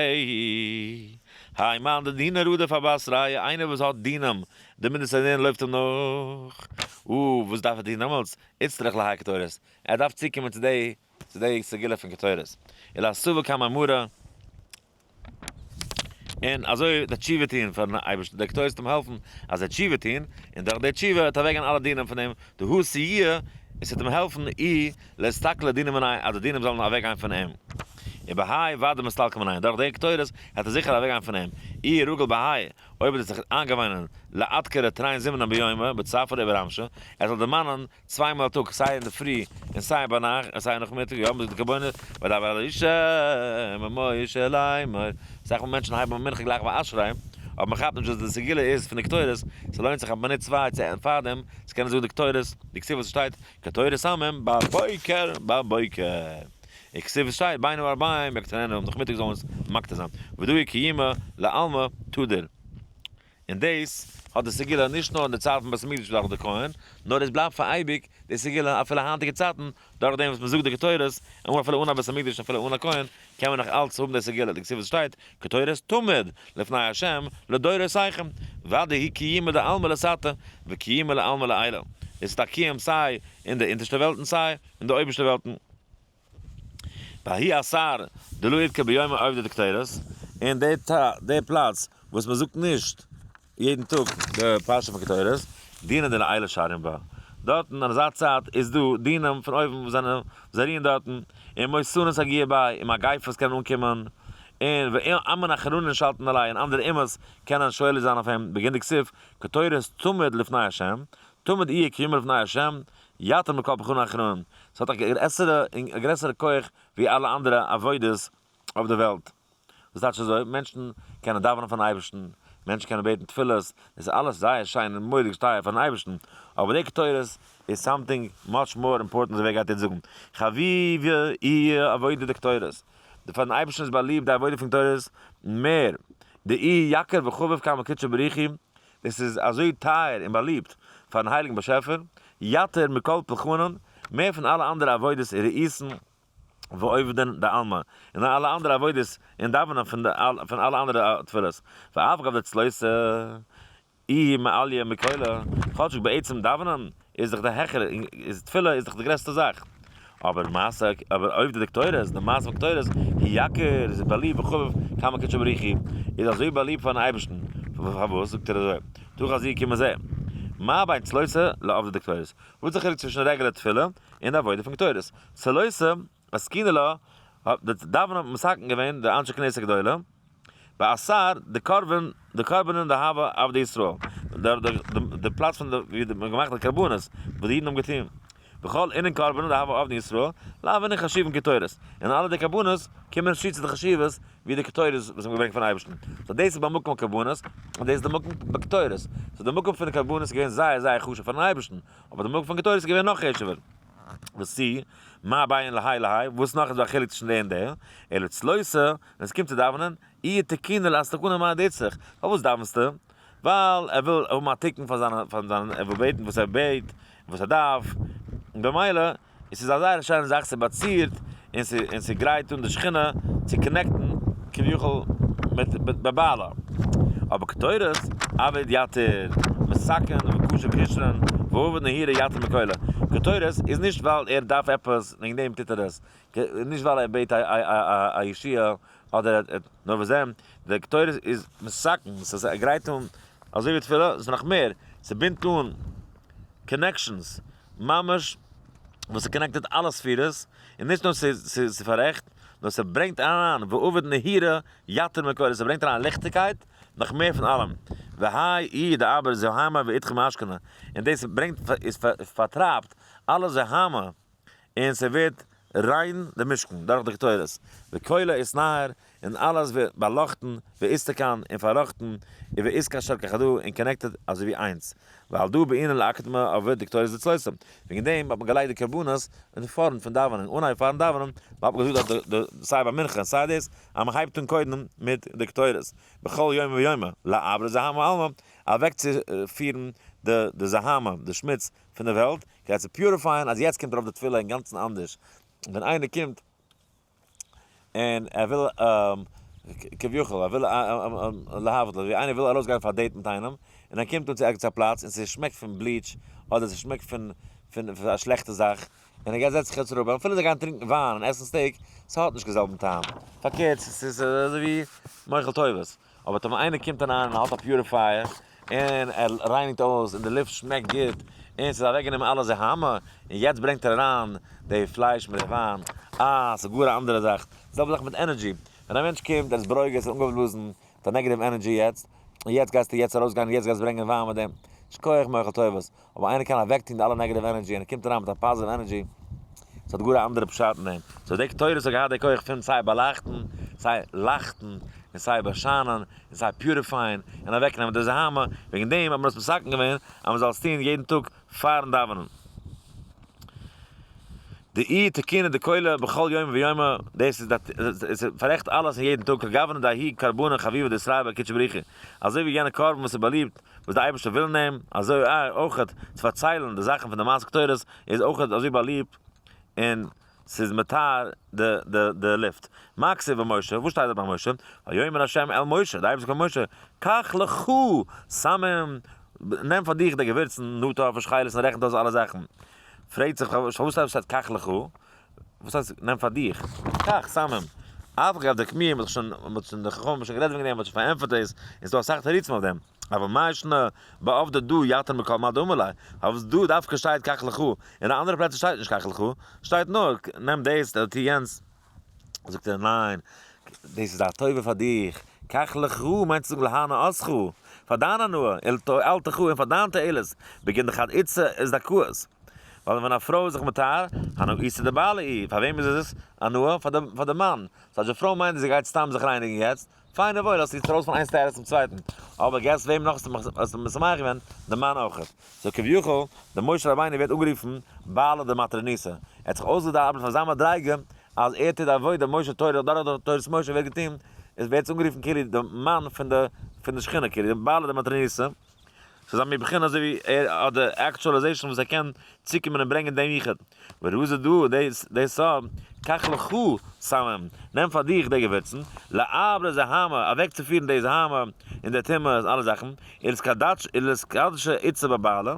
האי מאן דדינא רדיף אבתריה, איינער וואס האט דינים, די מידת הדין לויפט אים נאך. או, וואס דארף ער טון דעמאלטס? איצטריך להאי קטורת, ער דארף צוקומען צו די צו די סגולה פון קטורת. ולאתבא קמיה מרא. און אזוי וועט ער תשובה טון פארן אייבערשטן, די קטורת וועט אים העלפן אז ער תשובה טון, און דורך די תשובה וועט אוועקגיין אלע דינים פון אים, דהא סייעא, עס וועט אים העלפן אי לאסתלקא דינא מיניה אז די דינים זאלן אוועקגיין פון אים. ובהאי ודאי מסתלקא מיניה, דורך די קטורת וועט ער זיכער אוועקגיין פון אים, אי רגיל בהאי, אויב וועט ער זיך איינגעוויינען לאדכרא תרין זימנין ביומא בצפרא וברמשא, ער זאל דערמאנען צוויי מאל א טאג סיי אינדערפרי און סיי ביינאכט און סיי נאכמיטאג, יא מ'זאגט די כוונה וידבר ה' אל משה לאמור, אסאך מאל מענטשן הייבן אן מנחה גלייך ביי אשרי, אבער מ'כאפט נישט וואס די סגולה איז פון די קטורת, ס'לוינט זיך א מינוט צוויי צו פארדעם צו קענען זאגן די קטורת, דכתיב וואס ס'שטייט קטורת סמים בבוקר בבוקר, וכתיב וואס שטייט בין הערבים יקטירנה, נאכמיטאג זאל מען עס מקטיר זיין, ודאי קיימא לעלמא תדיר. און דאס האט די סגולה נישט נאר אין די צייט פון בית המקדש דורך די כהן, נאר דאס בלייבט פאר אייביג די סגולה אפילו היינטיגע צייטן דורך דעם וואס מען זאגט די קטורת, און אפילו אן א בית המקדש אפילו אן א כהן קען מען נאך אלץ האבן די סגולה, דכתיב וואס שטייט קטורת תמיד לפני ה' לדורותיכם, ודאי היא קיימא דעלמא לתתא וקיימא לעלמא לעילא, עס איז א קיום סיי אין די אונטערשטע וועלטן סיי אין די אויבערשטע וועלטן. בההוא אתר דלא אידכר ביומא עובדא דקטורת, און די די פלאץ וואס מען זאגט נישט יעדן טאג די פרשה פון קטורת, דינין דלעילא שרין בה, דארטן אין אזא צייט איז דא דינים פון אויבן וואס זענען זיי רוען דארטן, און מותנין סגיאי ביה, און מגיפות קענען אנקומען, און ואמין אחרנין שלטין עליה, און אנדערע אומות קענען שולט זיין אויף אים, בגין דכתיב, קטורת תמיד לפני ה', תמיד איהו קיומא לפני ה', יתר מכל פולחנין אחרנין, ס'האט א גרעסערע א גרעסערע כח ווי אלע אנדערע עבודות אויף די וועלט. וואס טייטש אזוי? מענטשן קענען דאווענען פארן אייבערשטן, מענטשן קענען בעטן תפילות, דאס איז אלעס זייער שיין און מורא'דיג טייער פארן אייבערשטן, אבער די קטורת איז something much more important אזוי ווי ער גייט יעצט זאגן, חביבא איהי עבודה דקטורת, די פארן אייבערשטן איז באליבט די עבודה פון קטורת מער, דאיהי יקר וחביב קמי קודשא בריך הוא, דאס איז אזוי טייער און באליבט פארן הייליגן באשעפער, יתר מכל פולחנין, מער פון אלע אנדערע עבודות ורעותין ועובדין דעלמא, און אלע אנדערע עבודות און דאווענען פון פון אלע אנדערע תפילות, ואף על גב דצלותא איהי מעליא מכולא, כאטשיג בעצם דאווענען איז דאך די העכערע, איז תפילה איז דאך די גרעסטע זאך, אבער מעשה, אבער עובדא דקטורת, די מעשה פון קטורת, היא יקר, איז באליבט וחביב קמי קודשא בריך הוא, איז אזוי באליבט פארן אייבערשטן, פארוואס זאגט ער אזוי, תא חזי קום און זע, מה בין צלותא לעובדא דקטורת, וואס איז די חילוק צווישן רעגולער תפילה און די עבודה פון קטורת, צלותא, אתקינו לה, די דאווענען האט מתקן געווען די אנשי כנסת הגדולה, באתר די קרבן די קרבנן דהוו עבדי ישראל, די פלאץ פון די ווי מען האט געמאכט די קרבנות וואס די אידן האבן געטון, וכל אינון קרבנן דהוו עבדי ישראל, לאו אינון חשיבין כקטורת, און אלע די קרבנות קומען נישט צו צו די חשיבות ווי די קטורת וואס מ'האט געברענגט פון אייבערשטן, so דאס איז ביי מקום הקרבנות, און דאס איז די מקום ביי קטורת, so די מקום פון די קרבנות איז געווען זייער זייער חשוב פארן אייבערשטן, אבער די מקום פון קטורת איז געווען נאך חשוב'ער. ותו, מה בין להאי להאי, וואס נאך איז דא א חילוק צווישן די און די, אלא צלותא, ווען עס קומט צו דאווענען, איהי תקונא לאתקוני מאי דאיצטריך, פארוואס דאווענסטו? ווייל ער וויל האבן א תיקון פאר זיינע, פאר זיין, ער וויל בעטן וואס ער בעט, וואס ער דארף, און במילא, עס איז א זייער שיינע זאך, ס'באצירט, און ס' און ס'גרייט אן די שכינה צו connect ן כביכול מיט בבעלה. אבער קטורת, עביד יתיר, מתקן וקשה קשרן, ועביד נהירא יתיר מכולא. קטורת איז נישט ווייל ער דארף עפעס, וועגן דעם טוט ער עס, נישט ווייל ער בעט א ישועה אדער ער, נאר וואס דען, די קטורת איז מתקן, ס'איז ער גרייט אן, אזוי ווי תפילה, ס'איז נאך מער, ס'בינדט אן connections, ממש וואס ס' connected אלע ספירות, און נישט נאר ס'איז פאררעכט, נאר ס'ברענגט אריין ועביד נהירא יתיר מכולא, ס'ברענגט אריין ליכטיגקייט נאך מער פון אלעם, והאי איהו דעביר זוהמא ואדכי משכנא, און דאס ברענגט איז פארטרייבט אלע זוהמא און ס'ווערט ריין די משכן דורך די קטורת, וכולא אתנהיר און אלעס ווערט באלאכטן, ואתתקן און פארראכטן, און ואתקשר כחדא און connected אזוי ווי איינס, ועל דא בעינן לאקדמא עבוד דקטורת דצלותא, וועגן דעם האט מען געלייגט די קרבנות אין פארנט פון דאווענען, אנהייב פארן דאווענען האט מען געזאגט אז די סיי ביי מנחה און סיי דאס אז מען הייבט אן קודם מיט די קטורת, בכל יומא ויומא, לאעברא זוהמא מעלמא, אוועקצופירן די זוהמא, די שמוץ פון די וועלט, כדי צו purify ען אז יעצט קומט ארויף די תפילה אינגאנצן אנדערש, ווען איינער קומט און ער וויל כביכול ער וויל להבדיל ווי איינער וויל ארויסגיין פאר א date מיט איינעם און ער קומט אן צו ערגעץ א פלאץ און ס'שמעקט פון bleach אדער ס'שמעקט פון פון א שלעכטע זאך און ער גייט זעצט זיך יעצט אראפ אפילו זיי גייען טרינקן וויין און עסן steak ס'האט נישט קיין זעלבן טעם פארקערט ס'איז אזוי ווי מוחל טובות. אבער טאמער איינער קומט אריין און האט א purifier און ער רייניגט אויס און די לופט שמעקט גוט און ס'איז אוועקגענומען אלע זוהמא און יעצט ברענגט ער אריין די פלייש מיט די וויין, אה ס'איז גאר א אנדערע זאך. די זעלבע זאך מיט energy, ווען א מענטש קומט ער איז ברוגז ער איז אנגעבלאזן מיט א negative energy יעצט, און יעצט גייסטו יעצט ארויסגיין און יעצט גייסטו ברענגען וויין מיט דעם, שכוח מוחל טובות, אבער איינער קען אוועקטון די אלע negative energy און ער קומט אריין מיט א positive energy, ס'האט גאר א אנדערע פשט אין דעם. so די קטורת האט געהאט די כח פון סיי באלייכטן, סיי לייכטן, און סיי באשיינען, און סיי purify ען, און אוועקנעמען די זוהמא, וועגן דעם האט מען עס מתקן געווען אז מ'זאל עס טון יעדן טאג פארן דאווענען. דאיהו תקונא דכולא בכל יומא ויומא, דאס איז עס פאררעכט אלעס אין יעדן טאג, כגוונא דההוא קרבנא חביבא דאתרעי ביה קודשא בריך הוא, אזוי ווי יענע קרבן וואס איז באליבט וואס די אייבערשטער וויל נעם, אזוי אויכעט צו פארציילן די זאכן פון די מעשה קטורת איז אויכעט אזוי באליבט און ס'איז מטהר די די די לופט. מה כתיב במשה, וואס שטייט דארט ביי משה? ויאמר ה' אל משה, די אייבערשטער זאגט פאר משה, קח לך סמים, נעם פאר דיך די געווירצן, נטף ושחלת און רעכנט אויס אלע זאכן. פרעגט זיך פארוואס שטייט קח לך? וואס הייסט נעם פאר דיך? קח סמים. אף על גב דאוקמוה, מ'האט שוין, מ'האט שוין די חכמים האבן שוין גערעדט וועגן דעם, מ'האט שוין פארענטפערט דאס, און ס'דא אסאך תירוצים אויף דעם. אבל מאי שנא בעבדא דא יתיר מכל מאן דאמר ליה, פארוואס דא דווקא שטייט קח לך, אין די אנדערע פלעצער שטייט נישט קח לך, שטייט נאר נעם דאס אדער טו יענץ. זאגט ער ניין, דאס איז א טובה פאר דיך, קח לך מיינט צו זאגן להנאתך, פאר דיין הנאה, ולתועלתך און פאר דיין תועלת, בגין דחד איתתא אזדכאות. ווייל ווען א פרוי איז זיך מטהר, הנאתא דבעלה היא, פאר וועם איז עס הנאה? פאר די מאן. ס'הייסט די פרוי מיינט אז זי גייט סתם זיך רייניגן יעצט, פיין און וואויל האסט יעצט ארויס פון איין status צום צווייטן, אבער guess וועם נאך האסטו משמח געווען? די מאן אויכעט. so כביכול, די משה רבינו ווערט אנגערופן בעלה דמטרוניתא, ער האט זיך אויסגעארבעט פאר זיין מדריגה אז ער טוט עבודה משה תורה דורך די תורת משה ווערט געטון, עס ווערט אנגערופן כאילו די מאן פון די פון די שכינה כאילו די בעלה דמטרוניתא, ס'איז א מין בחינה אזוי ווי ער האט די actualization וואס ער קען צוקומען און ברענגען דעם יחוד. ורזא דא, דאס דאס סוד, קח לך סמים, נעם פאר דיך די געווירצן, לאעברא זוהמא, אוועקצופירן די זוהמא און די טומאה און אלע זאכן, ולאתקדשא איתתא בבעלה,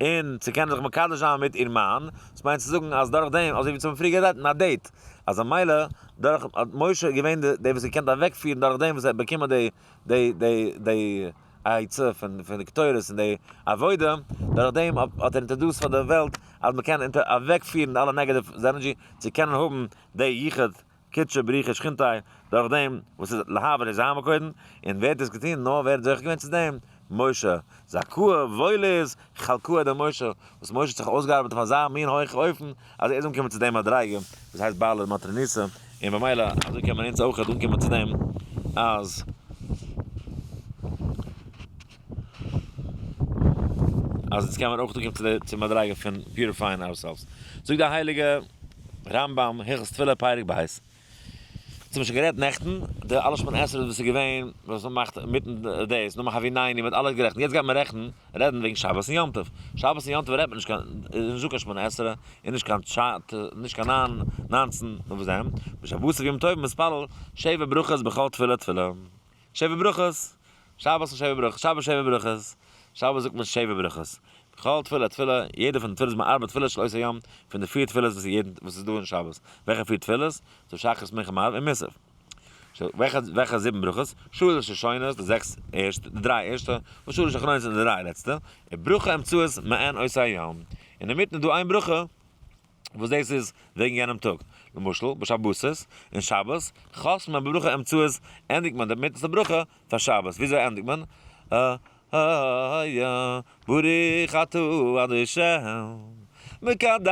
און צו קענען זיך מקדש זיין מיט איר מאן, דאס מיינט צו זאגן אז דורך דעם, אזוי ווי צום פריער גערעדט אין א date, אז ממילא דורך האט משה געווען דער וואס געקענט אוועקפירן דורך דעם וואס ער האט באקומען די די די די עצה פון פון די קטורת און די עבודה, דורך דעם האט ער introduced פאר די וועלט אז מען קען אוועקפירן אלע negative energy צו קענען האבן די יחוד קודשא בריך הוא ושכינתיה, דורך דעם וואס איז להעביר זוהמא קודם, און ווער האט דאס געטון? נאר ווער האט זוכה געווען צו דעם? משה. זכאה, וואויל איז חלקוה דמשה, וואס משה האט זיך אויסגעארבעט אויף אזא מין הויכע אופן, אז ער איז אנגעקומען צו דעם מדריגה וואס הייסט בעלה דמטרוניתא, און במילא אזוי קען מען אונז אויך אנקומען צו דעם אז אז אונז קען מען אויך אנקומען צו די צו מדריגה פון purifying ourselves. זאגט דער הייליגער רמב ם, הלכות תפילה פרק ב'. אונז האבן שוין גערעדט נעכטן, די אלע שמונה עשרה וואס איז געווען, וואס מען מאכט מיטן דאס, נאר הבינני, מען האט אלעס גערעכנט, יעצט גייט מען רעכנען, רעדן וועגן שבת און יום טוב. שבת און יום טוב רעדט מען נישט קיין, איז נישטא קיין שמונה עשרה, און נישט קיין תשע ת, נישט קיין ניין, ניינצן, נאר וואס דען? בשבת ויום טוב מתפלל שבע ברכות בכל תפילה תפילה. שבע ברכות! שבת און שבע ברכות, שבת שבע ברכות, שבת זאגט מען שבע ברכות. כל תפילה תפילה, יעדע פון די תפילות מארבע תפילות של אותו יום, פון די פיר תפילות וואס איז יעדן וואס איז דא אין שבת. וועלכע פיר תפילות? ס'איז שחרית מנחה מעריב און מוסף. וועלכע וועלכע זיבן ברכות? שלש ראשונות, די זעקס ערשטע, די דריי ערשטע, ושלש אחרונות און די דריי לעצטע, וברכה אמצעית מעין אותו היום. אינמיטן איז דא איין ברכה וואס דאס איז וועגן יענעם טאג. למשל, בשבתות, אין שבת, חותמין בברכה אמצעית, ענדיגט מען די מיטלסטע ברכה פאר שבת. וויאזוי ענדיגט מען? היה ברוך אתה ה' מקדש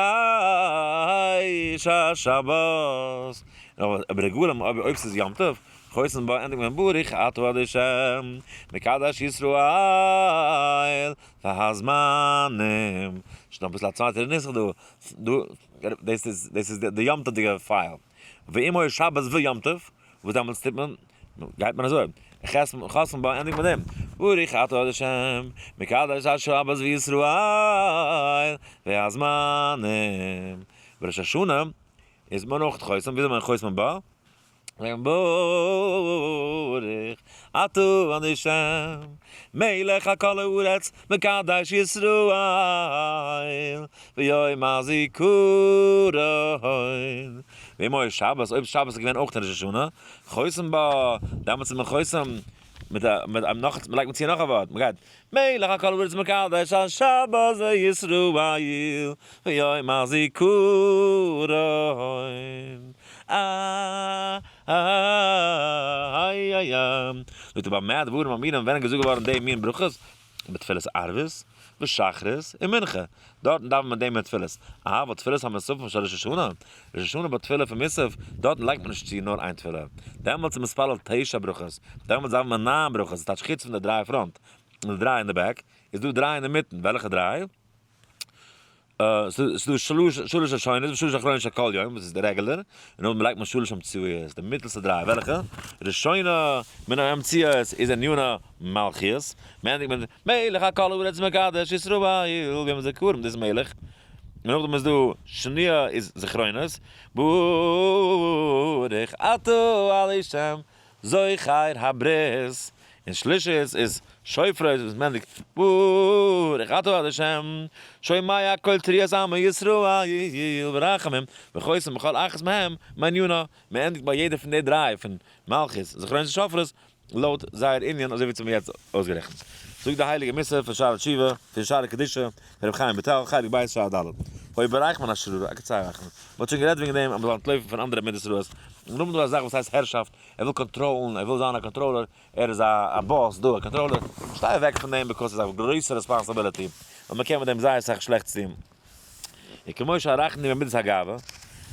השבת. אבער ברגלים אויב ס'איז יום טוב, חותמין בה ענדיגט מען ברוך אתה ה' מקדש ישראל והזמנים. שוין אביסל א צווייטער נוסח דא, דאס איז דאס איז די יום טוב'דיגע פייל. ואם היה שבת ויום טוב, וואס דעמאלטס טוט מען? גייט מען אזוי, חתן ביי ענדיגט מיט דעם, ברוך אתה ה' מקדש השבת וישראל והזמנים. בראש השנה איז מען אויך חותם, וויאזוי מען חותם בה? ברוך אתה ה' מלך על כל הארץ מקדש ישראל ויום הזיכרון. ואם היה שבת, אויב שבת איז געווען אויך אין ראש השנה, חותם בה, דעמאלטס איז מען חותם מיט א, מיט א, נאך, מען לייגט צו נאך א ווארט, מען גייט, מלך על כל הארץ מקדש השבת וישראל ויום הזיכרון. אה איי איי איי. זאגט ער במה דברים אמורים ווען איז געזאגט געווארן די מין ברכות? בתפילת ערבית ושחרית און מנחה, דארטן דאווענט מען די מין תפילות, אבל תפילת המוספים של ראש השנה, ראש השנה ביי תפילה פון מוסף, דארטן לייגט מען נישט צו נאר איין תפילה, דעמאלטס איז מתפלל תשע ברכות, דעמאלטס דאווענט מען ניין ברכות, ס'טייטש חוץ פון די דריי front און די דריי אין די back, איז דא דריי אינמיטן, וועלכע דריי? ס'איז דא שלש ראשונות ושלש אחרונות של כל יום וואס איז די regular, און נאכדעם לייגט מען שלש אמצעיות, די מיטלסטע דריי, וועלכע? ראשונה מן האמצעיות איז ענינה מלכיות, מ'ענדיגט מיט מלך על כל הארץ מקדש ישראל ויום הזכרון, דאס איז מלך, און נאכדעם איז דא שניה איז זכרונות, ברוך אתה ה' זוכר הברית, און שלישית איז שופרות וואס מען ענדיגט ברוך אתה ה' שומע קול תרועת עמו ישראל ברחמים וחותם בכל אחת מהם מענינה, מען ענדיגט ביי יעדע פון די דריי פון מלכיות זכרונות און שופרות לויט זייער ענין אזוי ווי צום יעצט אויסגערעכנט. זאגט די הייליגע מוסר פון שערי תשובה, פון שערי קדושה, פון רבי חיים וויטאל, חלק ב' שער ד', הוי ברח מן השררה, א קצה רחמים, מען האט שוין גערעדט וועגן דעם אז מען זאל אנטלויפן פון אנדערע מידות רעות, און נאכדעם איז דא א זאך וואס הייסט הערשאפט, ער וויל קאנטראלן, ער וויל זיין א controller, ער איז א boss דא, א controller, שטיי אוועק פון דעם because ס'איז א גרויסע responsibility, און מ'קען מיט דעם זייער סאך שלעכטס טון. וכמו שערכנו במידת הגאווה,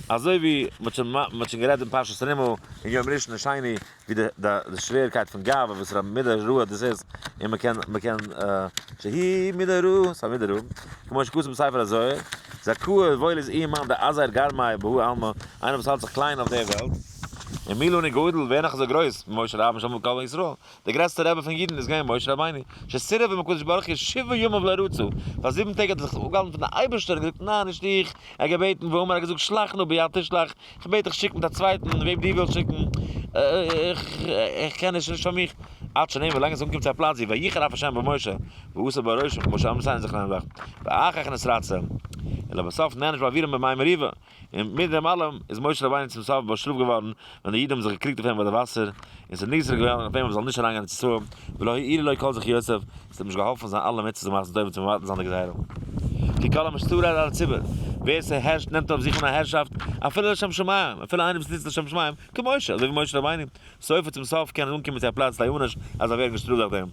אזוי ווי מ'האט שוין מ'האט שוין גערעדט אין פרשת תרומה אין יום ראשון און שני, ווי די די שווערקייט פון גאווה וואס א מידה רעה דאס איז, און מ'קען מ'קען שהיא מידה רעה, ס'איז א מידה רעה, כמו שכתוב בספר הזוהר, זכאה וואויל איז איהם מאן דאזהר גרמיה בהאי עלמא, איינער וואס האלט זיך קליין אויף דער וועלט, ומי לנו גדול, ווער נאך אזוי גרויס, ממשה רבן של כל ישראל, דער גרעסטער רבי פון אידן איז געווען משה רבינו, שסירב עם הקדוש ברוך הוא שבעה ימים ולא רצה, פאר זיבן טעג האט ער זיך אפגעהאלטן פון די אייבערשטער און געזאגט ניין נישט איך, ער האט געבעטן ואמר ער האט געזאגט שלח נא ביד תשלח, איך בעט דיך שיק מיט א צווייטן וועם דו ווילסט שיקן, איך קען נישט, נישט פאר מיך, עד שנאמר ווילאנג עס אנקומט צו א פלאץ ווי ויחר אף השם במשה, ועשה בראשם כמו שאמרו סיין זכרונם לברכה, ואחר כך נתרצה, און לבסוף נענש בעבירם במי מריבה, און מיט דעם אלעם איז משה רבינו צום סוף באשטראפט געווארן ווען די אידן האבן זיך געקריגט אויף אים ביי די וואסער, און ס'איז נגזר געווארן אויף אים אז ער זאל נישט אריינגיין אין ארץ ישראל, ולא הועילו לו כל זכיותיו, עס האט אים נישט געהאלפן זיין אלע מצוות און מעשים טובים צו מבטל זיין די גזירה. כי כל המשתרר על הציבור, ווער ס'הערשט נעמט אויף זיך אן א הערשאפט, אפילו לשם שמים, אפילו איינער וואס נוצט לשם שמים, כמשה, אזוי ווי משה רבינו, סופו צום סוף קען ער אנקומען צו א פלאץ ליענש אז זיי ווערן געשטראפט דורך דעם.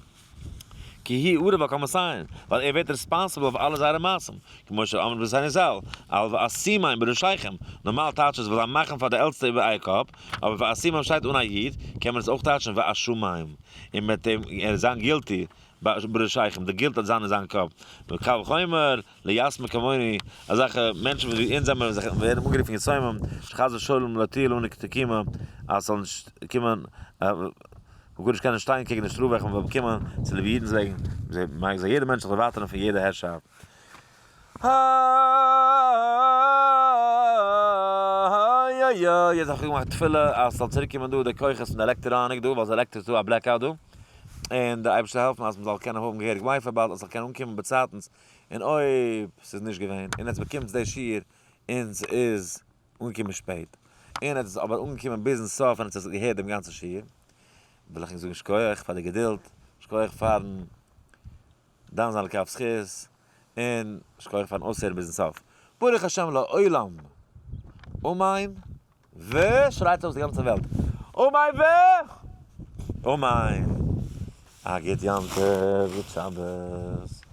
כי הוא ערב על כל מעשיהם, ווייל ער ווערט responsible אויף אלע זייערע מעשים, כמו שאמרו רבותינו ז"ל, אל ואשימם בראשיכם, נארמאל טייטש עס וועל זיי מאכן פאר די עלטסטע איבער אייער קאפ, אבער ואשימם שטייט אן א י', קען מען עס אויך טייטשן ואשמם, און מיט דעם ער זיין guilty בראשיכם, די guilt וועט זיין אין זיין קאפ, וקל וחומר ליתמי כמוני, אזעלכע מענטשן ווי אונז זעמער זיך ווערן אנגערופן יתומים, שחס ושלום לא תהיה לנו תקומה, אז ס'זאל נישט קומען. מען גארנישט קענען שטיין קעגן די שטראף וועלכע מען וועט באקומען צוליב אידנ'ס וועגן, מעג זיך יעדער מענטש זיך דערווייטערן פון יעדע הערשאפט. איי יעצט האב איך געמאכט תפילה אז ס'זאל צוריק קומען דא די כוחות פון די עלעקטעראניק דא, ווייל ס'איז עלעקטריש דא א blackout דא, און דער אייבערשטער זאל העלפן אז מ'זאל קענען האבן געהעריג WiFi באלד אז ס'זאל קענען אנקומען באצייטנס. און אויב ס'איז נישט געווען, און עטס באקומטס די שיעור און ס'איז אנגעקומען שפעט, און עטס איז אבער אנגעקומען ביזן סוף און עטס האט געהערט דעם גאנצן שיעור, וויל איך ענק זאגן שכוח פאר די געדולד, שכוח פארן דן זיין לכף זכות, און שכוח פארן אויסהערן ביזן סוף. ברוך השם לעולם אמן ו שרייט אויס די גאנצע וועלט אמן ו אמן! א גוט יום טוב, גוט שבת.